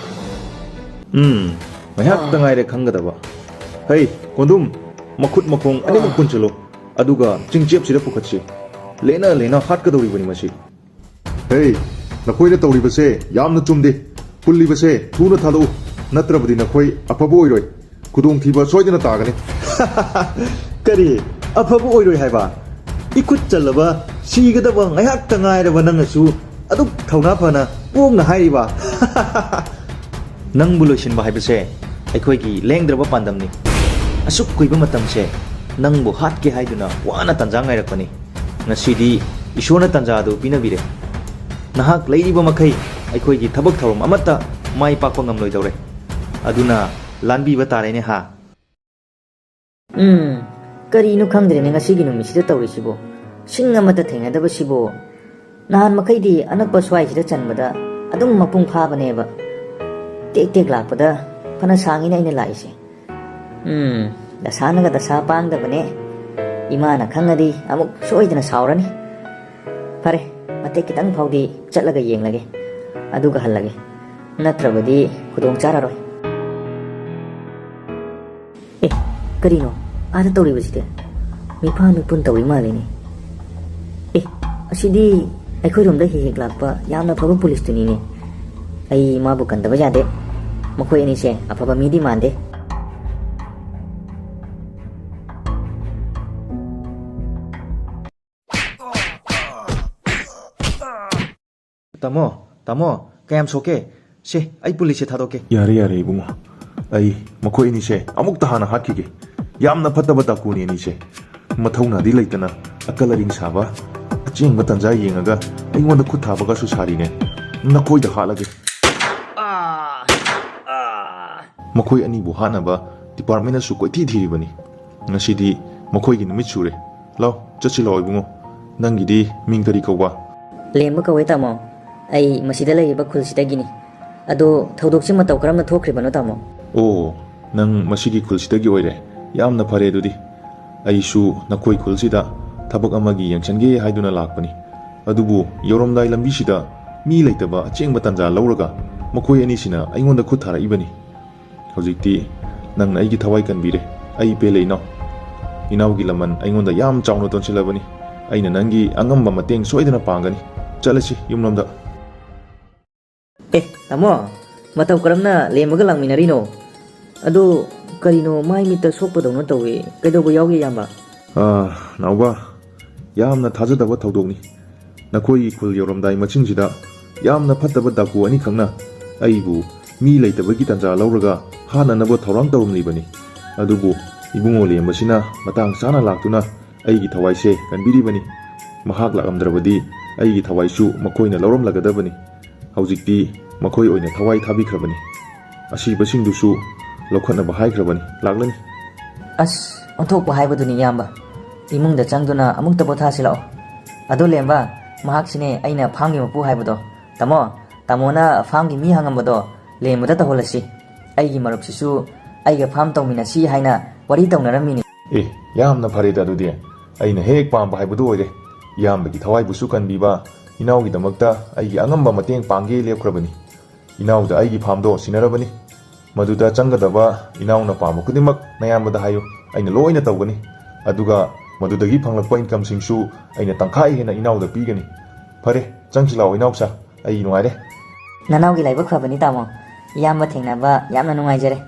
ꯎꯝ, ꯉꯥꯏꯍꯥꯛꯇ ꯉꯥꯏꯔꯦ ꯈꯪꯒꯗꯕ꯫ ꯍꯩ, ꯀꯣꯟꯗꯨꯝ, ꯃꯈꯨꯠ ꯃꯈꯣꯡ ꯑꯅꯤꯃꯛ ꯄꯨꯟꯁꯤꯜꯂꯨ, ꯑꯗꯨꯒ ꯆꯤꯡꯆꯦꯞꯁꯤꯗ ꯄꯨꯈꯠꯁꯤ꯫ ꯂꯦꯟꯅ ꯂꯦꯟꯅ ꯍꯥꯠꯀꯗꯧꯔꯤꯕꯅꯤ ꯃꯁꯤ꯫ ꯍꯦ, ꯅꯈꯣꯏꯅ ꯇꯧꯔꯤꯕꯁꯦ ꯌꯥꯝꯅ ꯆꯨꯝꯗꯦ꯫ ꯄꯨꯜꯂꯤꯕꯁꯦ ꯊꯨꯅ ꯊꯥꯗꯣꯛꯎ, ꯅꯠꯇ꯭ꯔꯕꯗꯤ ꯅꯈꯣꯏ ꯑꯐꯕ ꯑꯣꯏꯔꯣꯏ꯫ ꯈꯨꯗꯣꯡꯊꯤꯕ ꯁꯣꯏꯗꯅ ꯇꯥꯒꯅꯤ꯫ ꯀꯔꯤ? ꯑꯐꯕ ꯑꯣꯏꯔꯣꯏ ꯍꯥꯏꯕ? ꯏꯈꯨꯠ ꯆꯜꯂꯕ, ꯁꯤꯒꯗꯕ ꯉꯥꯏꯍꯥꯛꯇ ꯉꯥꯏꯔꯕ ꯅꯪꯅꯁꯨ ꯑꯗꯨꯛ ꯊꯧꯅꯥ ꯐꯅ ꯄꯣꯡꯅ ꯍꯥꯏꯔꯤꯕ? ꯅꯪꯕꯨ ꯂꯣꯏꯁꯤꯟꯕ ꯍꯥꯏꯕꯁꯦ ꯑꯩꯈꯣꯏꯒꯤ ꯂꯦꯡꯗ꯭ꯔꯕ ꯄꯥꯟꯗꯝꯅꯤ꯫ ꯑꯁꯨꯛ ꯀꯨꯏꯕ ꯃꯇꯝꯁꯦ ꯅꯪꯕꯨ ꯍꯥꯠꯀꯦ ꯍꯥꯏꯗꯨꯅ ꯋꯥꯅ ꯇꯥꯟꯖꯥ ꯉꯥꯏꯔꯛꯄꯅꯤ꯫ ꯉꯁꯤꯗꯤ ꯏꯁꯣꯔꯅ ꯇꯥꯟꯖꯥ ꯑꯗꯨ ꯄꯤꯅꯕꯤꯔꯦ꯫ ꯅꯍꯥꯛ ꯂꯩꯔꯤꯕ ꯃꯈꯩ ꯑꯩꯈꯣꯏꯒꯤ ꯊꯕꯛ ꯊꯧꯔꯝ ꯑꯃꯠꯇ ꯃꯥꯏ ꯄꯥꯛꯄ ꯉꯝꯂꯣꯏꯗꯧꯔꯦ꯫ ꯑꯗꯨꯅ ꯂꯥꯟꯕꯤꯕ ꯇꯥꯔꯦꯅꯦ ꯍꯥ? ꯎꯝ, ꯀꯔꯤꯅꯣ ꯈꯪꯗ꯭ꯔꯦꯅꯦ ꯉꯁꯤꯒꯤ ꯅꯨꯃꯤꯠꯁꯤꯗ ꯇꯧꯔꯤꯁꯤꯕꯣ? ꯁꯤꯡ ꯑꯃꯠꯇ ꯊꯦꯡꯅꯗꯕꯁꯤꯕꯣ? ꯅꯍꯥꯟ ꯃꯈꯩꯗꯤ ꯑꯅꯛꯄ ꯁ꯭ꯋꯥꯏꯁꯤꯗ ꯆꯟꯕꯗ ꯑꯗꯨꯝ ꯃꯄꯨꯡ ꯐꯥꯕꯅꯦꯕ꯫ ꯇꯦꯛ ꯇꯦꯛ ꯂꯥꯛꯄꯗ ꯐꯅ ꯁꯥꯡꯉꯤꯅꯦ ꯑꯩꯅ ꯂꯥꯛꯏꯁꯦ꯫ ꯎꯝ, ꯗꯁꯥꯅꯒ ꯗꯁꯥ ꯄꯥꯡꯗꯕꯅꯦ꯫ ꯏꯃꯥꯅ ꯈꯪꯉꯗꯤ ꯑꯃꯨꯛ ꯁꯣꯏꯗꯅ ꯁꯥꯎꯔꯅꯤ꯫ ꯐꯔꯦ, ꯃꯇꯦꯛ ꯈꯤꯇꯪ ꯐꯥꯎꯗꯤ ꯆꯠꯂꯒ ꯌꯦꯡꯂꯒꯦ, ꯑꯗꯨꯒ ꯍꯜꯂꯒꯦ꯫ ꯅꯠꯇ꯭ꯔꯕꯗꯤ ꯈꯨꯗꯣꯡ ꯆꯥꯔꯔꯣꯏ꯫ ꯑꯦ, ꯀꯔꯤꯅꯣ ꯑꯥꯗ ꯇꯧꯔꯤꯕꯁꯤꯗꯤ? ꯃꯤꯐꯥ ꯃꯤꯄꯨꯟ ꯇꯧꯔꯤ ꯃꯥꯜꯂꯤꯅꯦ꯫ ꯑꯦ, ꯑꯁꯤꯗꯤ ꯑꯩꯈꯣꯏꯔꯣꯝꯗ ꯍꯦꯛ ꯍꯦꯛ ꯂꯥꯛꯄ ꯌꯥꯝꯅ ꯐꯕ ꯄꯨꯂꯤꯁꯇꯨꯅꯤꯅꯦ꯫ ꯑꯩ ꯃꯥꯕꯨ ꯀꯟꯗꯕ ꯌꯥꯗꯦ꯫ ꯃꯈꯣꯏ ꯑꯅꯤꯁꯦ ꯑꯐꯕ ꯃꯤꯗꯤ ꯃꯥꯟꯗꯦ꯫ ꯇꯥꯃꯣ, ꯇꯥꯃꯣ, ꯀꯌꯥꯝ ꯁꯣꯛꯀꯦ? ꯁꯦ, ꯑꯩ ꯄꯨꯂꯤꯁꯁꯦ ꯊꯥꯗꯣꯛꯀꯦ꯫ ꯌꯥꯔꯦ, ꯌꯥꯔꯦ, ꯏꯕꯨꯡꯉꯣ꯫ ꯑꯩ ꯃꯈꯣꯏ ꯑꯅꯤꯁꯦ ꯑꯃꯨꯛꯇ ꯍꯥꯟꯅ ꯍꯥꯠꯈꯤꯒꯦ꯫ ꯌꯥꯝꯅ ꯐꯠꯇꯕ ꯗꯥꯀꯨꯅꯤ ꯑꯅꯤꯁꯦ꯫ ꯃꯊꯧꯅꯥꯗꯤ ꯂꯩꯇꯅ ꯑꯀꯜ ꯑꯔꯤꯡ ꯁꯥꯕ, ꯑꯆꯦꯡꯕ ꯇꯟꯖꯥ ꯌꯦꯡꯉꯒ ꯑꯩꯉꯣꯟꯗ ꯈꯨꯠ ꯊꯥꯕꯒꯁꯨ ꯁꯥꯔꯤꯅꯦ꯫ ꯅꯈꯣꯏꯗ ꯍꯥꯠꯂꯒꯦ꯫ ꯃꯈꯣꯏ ꯑꯅꯤꯕꯨ ꯍꯥꯠꯅꯕ ꯗꯤꯄꯥꯔꯠꯃꯦꯟꯅꯁꯨ ꯀꯣꯏꯊꯤ ꯊꯤꯔꯤꯕꯅꯤ꯫ ꯉꯁꯤꯗꯤ ꯃꯈꯣꯏꯒꯤ ꯅꯨꯃꯤꯠ ꯁꯨꯔꯦ꯫ ꯂꯥꯎ, ꯆꯠꯁꯤ ꯂꯥꯎ ꯏꯕꯨꯡꯉꯣ꯫ ꯅꯪꯒꯤꯗꯤ ꯃꯤꯡ ꯀꯔꯤ ꯀꯧꯕ? ꯂꯦꯝꯕ ꯀꯧꯋꯦ, ꯇꯥꯃꯣ꯫ ꯑꯩ ꯃꯁꯤꯗ ꯂꯩꯔꯤꯕ ꯈꯨꯜꯁꯤꯗꯒꯤꯅꯤ꯫ ꯑꯗꯣ ꯊꯧꯗꯣꯛꯁꯤ ꯃꯇꯧ ꯀꯔꯝꯅ ꯊꯣꯛꯈ꯭ꯔꯤꯕꯅꯣ, ꯇꯥꯃꯣ? ꯑꯣ, ꯅꯪ ꯃꯁꯤꯒꯤ ꯈꯨꯜꯁꯤꯗꯒꯤ ꯑꯣꯏꯔꯦ꯫ ꯌꯥꯝꯅ ꯐꯔꯦ ꯑꯗꯨꯗꯤ꯫ ꯑꯩꯁꯨ ꯅꯈꯣꯏ ꯈꯨꯜꯁꯤꯗ ꯊꯕꯛ ꯑꯃꯒꯤ ꯌꯦꯡꯁꯤꯟꯒꯦ ꯍꯥꯏꯗꯨꯅ ꯂꯥꯛꯄꯅꯤ꯫ ꯑꯗꯨꯕꯨ ꯌꯧꯔꯝꯗꯥꯏ ꯂꯝꯕꯤꯁꯤꯗ ꯃꯤ ꯂꯩꯇꯕ ꯑꯆꯦꯡꯕ ꯇꯥꯟꯖꯥ ꯂꯧꯔꯒ ꯃꯈꯣꯏ ꯑꯅꯤꯁꯤꯅ ꯑꯩꯉꯣꯟꯗ ꯈꯨꯠ ꯊꯥꯔꯛꯏꯕꯅꯤ꯫ ꯍꯧꯖꯤꯛꯇꯤ ꯅꯪꯅ ꯑꯩꯒꯤ ꯊꯋꯥꯏ ꯀꯟꯕꯤꯔꯦ꯫ ꯑꯩ ꯄꯦꯜꯂꯦ ꯏꯅꯥꯎ꯫ ꯏꯅꯥꯎꯒꯤ ꯂꯃꯟ ꯑꯩꯉꯣꯟꯗ ꯌꯥꯝ ꯆꯥꯎꯅ ꯇꯣꯟꯁꯤꯜꯂꯕꯅꯤ꯫ ꯑꯩꯅ ꯅꯪꯒꯤ ꯑꯉꯝꯕ ꯃꯇꯦꯡ ꯁꯣꯏꯗꯅ ꯄꯥꯡꯒꯅꯤ꯫ ꯆꯠꯂꯁꯤ ꯌꯨꯝꯂꯣꯝꯗ꯫ ꯑꯦ, ꯇꯥꯃꯣ, ꯃꯇꯧ ꯀꯔꯝꯅ ꯂꯦꯝꯃꯒ ꯂꯥꯛꯃꯤꯟꯅꯔꯤꯅꯣ? ꯑꯗꯣ ꯀꯔꯤꯅꯣ ꯃꯥꯏ ꯃꯤꯠꯇ ꯁꯣꯛꯄꯗꯧꯅ ꯇꯧꯏ? ꯀꯩꯗꯧꯕ ꯌꯥꯎꯒꯦ, ꯏꯌꯥꯝꯕ? ꯑꯥ, ꯅꯥꯎꯕ, ꯌꯥꯝꯅ ꯊꯥꯖꯗꯕ ꯊꯧꯗꯣꯛꯅꯤ꯫ ꯅꯈꯣꯏꯒꯤ ꯈꯨꯜ ꯌꯧꯔꯝꯗꯥꯏ ꯃꯆꯤꯟꯁꯤꯗ ꯌꯥꯝꯅ ꯐꯠꯇꯕ ꯗꯥꯀꯨ ꯑꯅꯤꯈꯛꯅ ꯑꯩꯕꯨ ꯃꯤ ꯂꯩꯇꯕꯒꯤ ꯇꯥꯟꯖꯥ ꯂꯧꯔꯒ ꯍꯥꯠꯅꯅꯕ ꯊꯧꯔꯥꯡ ꯇꯧꯔꯝꯂꯤꯕꯅꯤ꯫ ꯑꯗꯨꯕꯨ ꯏꯕꯨꯡꯉꯣ ꯂꯦꯝꯕꯁꯤꯅ ꯃꯇꯥꯡ ꯆꯥꯅ ꯂꯥꯛꯇꯨꯅ ꯑꯩꯒꯤ ꯊꯋꯥꯏꯁꯦ ꯀꯟꯕꯤꯔꯤꯕꯅꯤ꯫ ꯃꯍꯥꯛ ꯂꯥꯛꯂꯝꯗ꯭ꯔꯕꯗꯤ ꯑꯩꯒꯤ ꯊꯋꯥꯏꯁꯨ ꯃꯈꯣꯏꯅ ꯂꯧꯔꯝꯂꯒꯗꯕꯅꯤ꯫ ꯍꯧꯖꯤꯛꯇꯤ ꯃꯈꯣꯏ ꯑꯣꯏꯅ ꯊꯋꯥꯏ ꯊꯥꯕꯤꯈ꯭ꯔꯕꯅꯤ꯫ ꯑꯁꯤꯕꯁꯤꯡꯗꯨꯁꯨ ꯂꯧꯈꯠꯅꯕ ꯍꯥꯏꯈ꯭ꯔꯕꯅꯤ꯫ ꯂꯥꯛꯂꯅꯤ꯫ ꯑꯁ, ꯑꯣꯟꯊꯣꯛꯄ ꯍꯥꯏꯕꯗꯨꯅꯤ, ꯏꯌꯥꯝꯕ꯫ ꯏꯃꯨꯡꯗ ꯆꯪꯗꯨꯅ ꯑꯃꯨꯛꯇ ꯄꯣꯊꯥꯁꯤ ꯂꯥꯛꯑꯣ꯫ ꯑꯗꯣ ꯂꯦꯝꯕ, ꯃꯍꯥꯛꯁꯤꯅꯦ ꯑꯩꯅ ꯐꯥꯝꯒꯤ ꯃꯄꯨ ꯍꯥꯏꯕꯗꯣ꯫ ꯇꯥꯃꯣ, ꯇꯥꯃꯣꯅ ꯐꯥꯝꯒꯤ ꯃꯤ ꯍꯪꯉꯝꯕꯗꯣ ꯂꯦꯝꯕꯗ ꯇꯧꯍꯜꯂꯁꯤ꯫ ꯑꯩꯒꯤ ꯃꯔꯨꯞꯁꯤꯁꯨ ꯑꯩꯒ ꯐꯥꯝ ꯇꯧꯃꯤꯟꯅꯁꯤ ꯍꯥꯏꯅ ꯋꯥꯔꯤ ꯇꯧꯅꯔꯝꯃꯤꯅꯤ꯫ ꯑꯦ, ꯌꯥꯝꯅ ꯐꯔꯦꯗ ꯑꯗꯨꯗꯤ꯫ ꯑꯩꯅ ꯍꯦꯛ ꯄꯥꯝꯕ ꯍꯥꯏꯕꯗꯨ ꯑꯣꯏꯔꯦ꯫ ꯏꯌꯥꯝꯕꯒꯤ ꯊꯋꯥꯏꯕꯨꯁꯨ ꯀꯟꯕꯤꯕ, ꯏꯅꯥꯎꯒꯤꯗꯃꯛꯇ ꯑꯩꯒꯤ ꯑꯉꯝꯕ ꯃꯇꯦꯡ ꯄꯥꯡꯒꯦ ꯂꯦꯞꯈ꯭ꯔꯕꯅꯤ꯫ ꯏꯅꯥꯎꯗ ꯑꯩꯒꯤ ꯐꯥꯝꯗꯣ ꯁꯤꯟꯅꯔꯕꯅꯤ꯫ ꯃꯗꯨꯗ ꯆꯪꯒꯗꯕ ꯏꯅꯥꯎꯅ ꯄꯥꯝꯕ ꯈꯨꯗꯤꯡꯃꯛ ꯅꯌꯥꯝꯕꯗ ꯍꯥꯏꯌꯨ, ꯑꯩꯅ ꯂꯣꯏꯅ ꯇꯧꯒꯅꯤ꯫ ꯑꯗꯨꯒ ꯃꯗꯨꯗꯒꯤ ꯐꯪꯂꯛꯄ ꯏꯟꯀꯝꯁꯤꯡꯁꯨ ꯑꯩꯅ ꯇꯪꯈꯥꯏ ꯍꯦꯟꯅ ꯏꯅꯥꯎꯗ ꯄꯤꯒꯅꯤ꯫ ꯐꯔꯦ, ꯆꯪꯁꯤ ꯂꯥꯛꯑꯣ ꯏꯅꯥꯎꯁꯥ, ꯑꯩ ꯅꯨꯡꯉꯥꯏꯔꯦ꯫ ꯅꯅꯥꯎꯒꯤ ꯂꯥꯏꯕꯛ ꯐꯕꯅꯤ ꯇꯥꯃꯣ, ꯏꯌꯥꯝꯕ ꯊꯦꯡꯅꯕ ꯌꯥꯝꯅ ꯅꯨꯡꯉꯥꯏꯖꯔꯦ꯫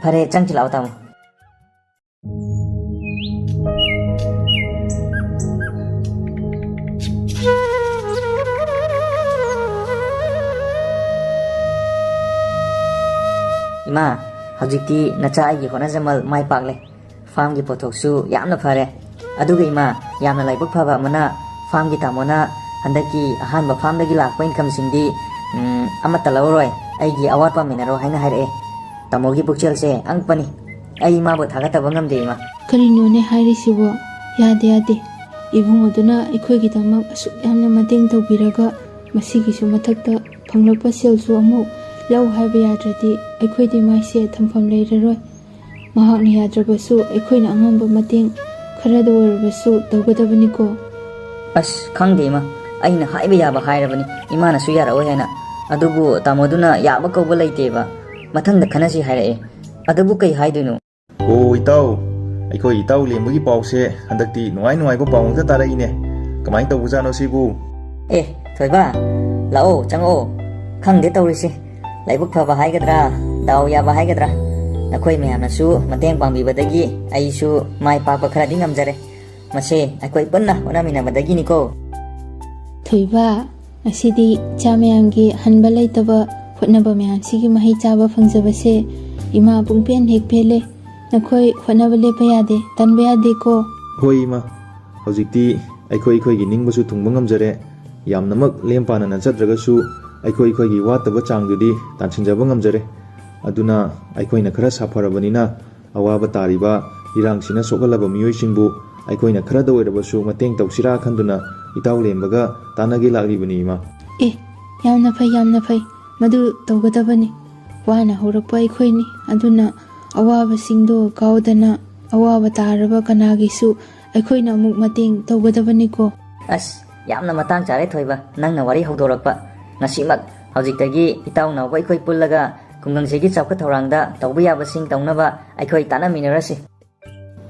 ꯐꯔꯦ, ꯆꯪꯁꯤ ꯂꯥꯛꯑꯣ ꯇꯥꯃꯣ꯫ ꯏꯃꯥ, ꯍꯧꯖꯤꯛꯇꯤ ꯅꯆꯥ ꯑꯩꯒꯤ ꯍꯣꯠꯅꯖꯃꯜ ꯃꯥꯏ ꯄꯥꯛꯂꯦ꯫ ꯐꯥꯝꯒꯤ ꯄꯣꯠꯊꯣꯛꯁꯨ ꯌꯥꯝꯅ ꯐꯔꯦ꯫ ꯑꯗꯨꯒ ꯏꯃꯥ, ꯌꯥꯝꯅ ꯂꯥꯏꯕꯛ ꯐꯕ ꯑꯃꯅ, ꯐꯥꯝꯒꯤ ꯇꯥꯃꯣꯅ ꯍꯟꯗꯛꯀꯤ ꯑꯍꯥꯟꯕ ꯐꯥꯝꯗꯒꯤ ꯂꯥꯛꯄ ꯏꯟꯀꯝꯁꯤꯡꯗꯤ, ꯎꯝ, ꯑꯃꯠꯇ ꯂꯧꯔꯔꯣꯏ, ꯑꯩꯒꯤ ꯑꯋꯥꯠꯄ ꯃꯦꯟꯅꯔꯣ ꯍꯥꯏꯅ ꯍꯥꯏꯔꯛꯑꯦ꯫ ꯇꯥꯃꯣꯒꯤ ꯄꯨꯛꯆꯦꯜꯁꯦ ꯑꯉꯛꯄꯅꯤ꯫ ꯑꯩ ꯏꯃꯥꯕꯨ ꯊꯥꯒꯠꯇꯕ ꯉꯝꯗꯦ, ꯏꯃꯥ꯫ ꯀꯔꯤꯅꯣꯅꯦ ꯍꯥꯏꯔꯤꯁꯤꯕꯣ? ꯌꯥꯗꯦ, ꯌꯥꯗꯦ꯫ ꯏꯕꯨꯡꯉꯣꯗꯨꯅ ꯑꯩꯈꯣꯏꯒꯤꯗꯃꯛ ꯑꯁꯨꯛ ꯌꯥꯝꯅ ꯃꯇꯦꯡ ꯇꯧꯕꯤꯔꯒ, ꯃꯁꯤꯒꯤꯁꯨ ꯃꯊꯛꯇ ꯐꯪꯂꯛꯄ ꯁꯦꯜꯁꯨ ꯑꯃꯨꯛ ꯂꯧ ꯍꯥꯏꯕ ꯌꯥꯗ꯭ꯔꯗꯤ ꯑꯩꯈꯣꯏꯗꯤ ꯃꯥꯏꯁꯦ ꯊꯝꯐꯝ ꯂꯩꯔꯔꯣꯏ꯫ ꯃꯍꯥꯛꯅ ꯌꯥꯗ꯭ꯔꯕꯁꯨ ꯑꯩꯈꯣꯏꯅ ꯑꯉꯝꯕ ꯃꯇꯦꯡ ꯈꯔꯗ ꯑꯣꯏꯔꯕꯁꯨ ꯇꯧꯒꯗꯕꯅꯤꯀꯣ꯫ ꯑꯁ, ꯈꯪꯗꯦ ꯏꯃꯥ, ꯑꯩꯅ ꯍꯥꯏꯕ ꯌꯥꯕ ꯍꯥꯏꯔꯕꯅꯤ, ꯏꯃꯥꯅꯁꯨ ꯌꯥꯔꯛꯑꯣꯏ ꯍꯥꯏꯅ꯫ ꯑꯗꯨꯕꯨ ꯇꯥꯃꯣꯗꯨꯅ ꯌꯥꯕ ꯀꯧꯕ ꯂꯩꯇꯦꯕ꯫ ꯃꯊꯪꯗ ꯈꯟꯅꯁꯤ ꯍꯥꯏꯔꯛꯑꯦ꯫ ꯑꯗꯨꯕꯨ ꯀꯩ ꯍꯥꯏꯗꯣꯏꯅꯣ? ꯑꯣ ꯏꯇꯥꯎ, ꯑꯩꯈꯣꯏ ꯏꯇꯥꯎ ꯂꯦꯝꯕꯒꯤ ꯄꯥꯎꯁꯦ ꯍꯟꯗꯛꯇꯤ ꯅꯨꯡꯉꯥꯏ ꯅꯨꯡꯉꯥꯏꯕ ꯄꯥꯎ ꯉꯥꯛꯇ ꯇꯥꯔꯛꯏꯅꯦ꯫ ꯀꯃꯥꯏꯅ ꯇꯧꯕꯖꯥꯠꯅꯣ ꯁꯤꯕꯨ? ꯑꯦ ꯊꯣꯏꯕ, ꯂꯥꯛꯑꯣ ꯆꯪꯉꯛꯑꯣ꯫ ꯈꯪꯗꯦ ꯇꯧꯔꯤꯁꯦ, ꯂꯥꯏꯕꯛ ꯐꯕ ꯍꯥꯏꯒꯗ꯭ꯔꯥ, ꯗꯥꯎ ꯌꯥꯕ ꯍꯥꯏꯒꯗ꯭ꯔꯥ, ꯅꯈꯣꯏ ꯃꯌꯥꯝꯅꯁꯨ ꯃꯇꯦꯡ ꯄꯥꯡꯕꯤꯕꯗꯒꯤ ꯑꯩꯁꯨ ꯃꯥꯏ ꯄꯥꯛꯄ ꯈꯔꯗꯤ ꯉꯝꯖꯔꯦ꯫ ꯃꯁꯦ ꯑꯩꯈꯣꯏ ꯄꯨꯟꯅ ꯍꯣꯠꯅꯃꯤꯟꯅꯕꯗꯒꯤꯅꯤꯀꯣ꯫ ꯊꯣꯏꯕ, ꯉꯁꯤꯗꯤ ꯏꯆꯥ ꯃꯌꯥꯝꯒꯤ ꯍꯟꯕ ꯂꯩꯇꯕ ꯍꯣꯠꯅꯕ ꯃꯌꯥꯝꯁꯤꯒꯤ ꯃꯍꯩ ꯆꯥꯕ ꯐꯪꯖꯕꯁꯦ ꯏꯃꯥ ꯄꯨꯡꯄꯦꯟ ꯍꯦꯛ ꯄꯦꯜꯂꯦ꯫ ꯅꯈꯣꯏ ꯍꯣꯠꯅꯕ ꯂꯦꯞꯄ ꯌꯥꯗꯦ, ꯇꯟꯕ ꯌꯥꯗꯦꯀꯣ꯫ ꯍꯣꯏ ꯏꯃꯥ, ꯍꯧꯖꯤꯛꯇꯤ ꯑꯩꯈꯣꯏ ꯑꯩꯈꯣꯏꯒꯤ ꯅꯤꯡꯕꯁꯨ ꯊꯨꯡꯕ ꯉꯝꯖꯔꯦ꯫ ꯌꯥꯝꯅꯃꯛ ꯂꯦꯝ ꯄꯥꯅꯅ ꯆꯠꯇ꯭ꯔꯒꯁꯨ ꯑꯩꯈꯣꯏ ꯑꯩꯈꯣꯏꯒꯤ ꯋꯥꯠꯇꯕ ꯆꯥꯡꯗꯨꯗꯤ ꯇꯥꯟꯁꯤꯟꯖꯕ ꯉꯝꯖꯔꯦ꯫ ꯑꯗꯨꯅ ꯑꯩꯈꯣꯏꯅ ꯈꯔ ꯁꯥꯐꯔꯕꯅꯤꯅ ꯑꯋꯥꯕ ꯇꯥꯔꯤꯕ ꯏꯔꯥꯡꯁꯤꯅ ꯁꯣꯛꯍꯜꯂꯕ ꯃꯤꯑꯣꯏꯁꯤꯡꯕꯨ ꯑꯩꯈꯣꯏꯅ ꯈꯔꯗ ꯑꯣꯏꯔꯕꯁꯨ ꯃꯇꯦꯡ ꯇꯧꯁꯤꯔꯥ ꯈꯟꯗꯨꯅ ꯏꯇꯥꯎ ꯂꯦꯝꯕꯒ ꯇꯥꯟꯅꯒꯦ ꯂꯥꯛꯂꯤꯕꯅꯤ ꯏꯃꯥ꯫ ꯑꯦ, ꯌꯥꯝꯅ ꯐꯩ, ꯌꯥꯝꯅ ꯐꯩ꯫ ꯃꯗꯨ ꯇꯧꯒꯗꯕꯅꯤ꯫ ꯋꯥꯅ ꯍꯧꯔꯛꯄ ꯑꯩꯈꯣꯏꯅꯤ, ꯑꯗꯨꯅ ꯑꯋꯥꯕꯁꯤꯡꯗꯣ ꯀꯥꯎꯗꯅ ꯑꯋꯥꯕ ꯇꯥꯔꯕ ꯀꯅꯥꯒꯤꯁꯨ ꯑꯩꯈꯣꯏꯅ ꯑꯃꯨꯛ ꯃꯇꯦꯡ ꯇꯧꯒꯗꯕꯅꯤꯀꯣ꯫ ꯑꯁ, ꯌꯥꯝꯅ ꯃꯇꯥꯡ ꯆꯥꯔꯦ ꯊꯣꯏꯕ, ꯅꯪꯅ ꯋꯥꯔꯤ ꯍꯧꯗꯣꯔꯛꯄ꯫ ꯉꯁꯤꯃꯛ ꯍꯧꯖꯤꯛꯇꯒꯤ ꯏꯇꯥꯎ ꯅꯥꯎꯕ ꯑꯩꯈꯣꯏ ꯄꯨꯜꯂꯒ ꯈꯨꯡꯒꯪꯁꯤꯒꯤ ꯆꯥꯎꯈꯠ ꯊꯧꯔꯥꯡꯗ ꯇꯧꯕ ꯌꯥꯕꯁꯤꯡ ꯇꯧꯅꯕ ꯑꯩꯈꯣꯏ ꯇꯥꯟꯅꯃꯤꯟꯅꯔꯁꯤ꯫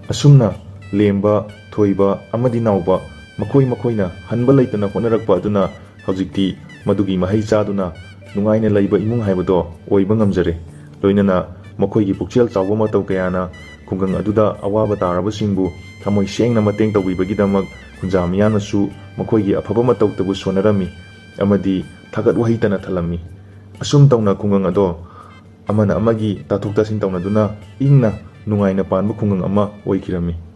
ꯑꯁꯨꯝꯅ ꯂꯦꯝꯕ, ꯊꯣꯏꯕ ꯑꯃꯗꯤ ꯅꯥꯎꯕ ꯃꯈꯣꯏ ꯃꯈꯣꯏꯅ ꯍꯟꯕ ꯂꯩꯇꯅ ꯍꯣꯠꯅꯔꯛꯄ ꯑꯗꯨꯅ ꯍꯧꯖꯤꯛꯇꯤ ꯃꯗꯨꯒꯤ ꯃꯍꯩ ꯆꯥꯗꯨꯅ ꯅꯨꯡꯉꯥꯏꯅ ꯂꯩꯕ ꯏꯃꯨꯡ ꯍꯥꯏꯕꯗꯣ ꯑꯣꯏꯕ ꯉꯝꯖꯔꯦ꯫ ꯂꯣꯏꯅꯅ ꯃꯈꯣꯏꯒꯤ ꯄꯨꯛꯆꯦꯜ ꯆꯥꯎꯕ ꯃꯇꯧ ꯀꯌꯥꯅ ꯈꯨꯡꯒꯪ ꯑꯗꯨꯗ ꯑꯋꯥꯕ ꯇꯥꯔꯕꯁꯤꯡꯕꯨ ꯊꯃꯣꯏ ꯁꯦꯡꯅ ꯃꯇꯦꯡ ꯇꯧꯕꯤꯕꯒꯤꯗꯃꯛ ꯈꯨꯟꯖꯥ ꯃꯤꯌꯥꯝꯅꯁꯨ ꯃꯈꯣꯏꯒꯤ ꯑꯐꯕ ꯃꯇꯧꯇꯕꯨ ꯁꯣꯟꯅꯔꯝꯃꯤ ꯑꯃꯗꯤ ꯊꯥꯒꯠ ꯋꯥꯍꯩꯇꯅ ꯊꯜꯂꯝꯃꯤ꯫ ꯑꯁꯨꯝ ꯇꯧꯅ ꯈꯨꯡꯒꯪ ꯑꯗꯣ ꯑꯃꯅ ꯑꯃꯒꯤ ꯇꯥꯊꯣꯛ ꯇꯥꯁꯤꯟ ꯇꯧꯅꯗꯨꯅ ꯏꯪꯅ ꯅꯨꯡꯉꯥꯏꯅ ꯄꯥꯟꯕ ꯈꯨꯡꯒꯪ ꯑꯃ ꯑꯣꯏꯈꯤꯔꯝꯃꯤ꯫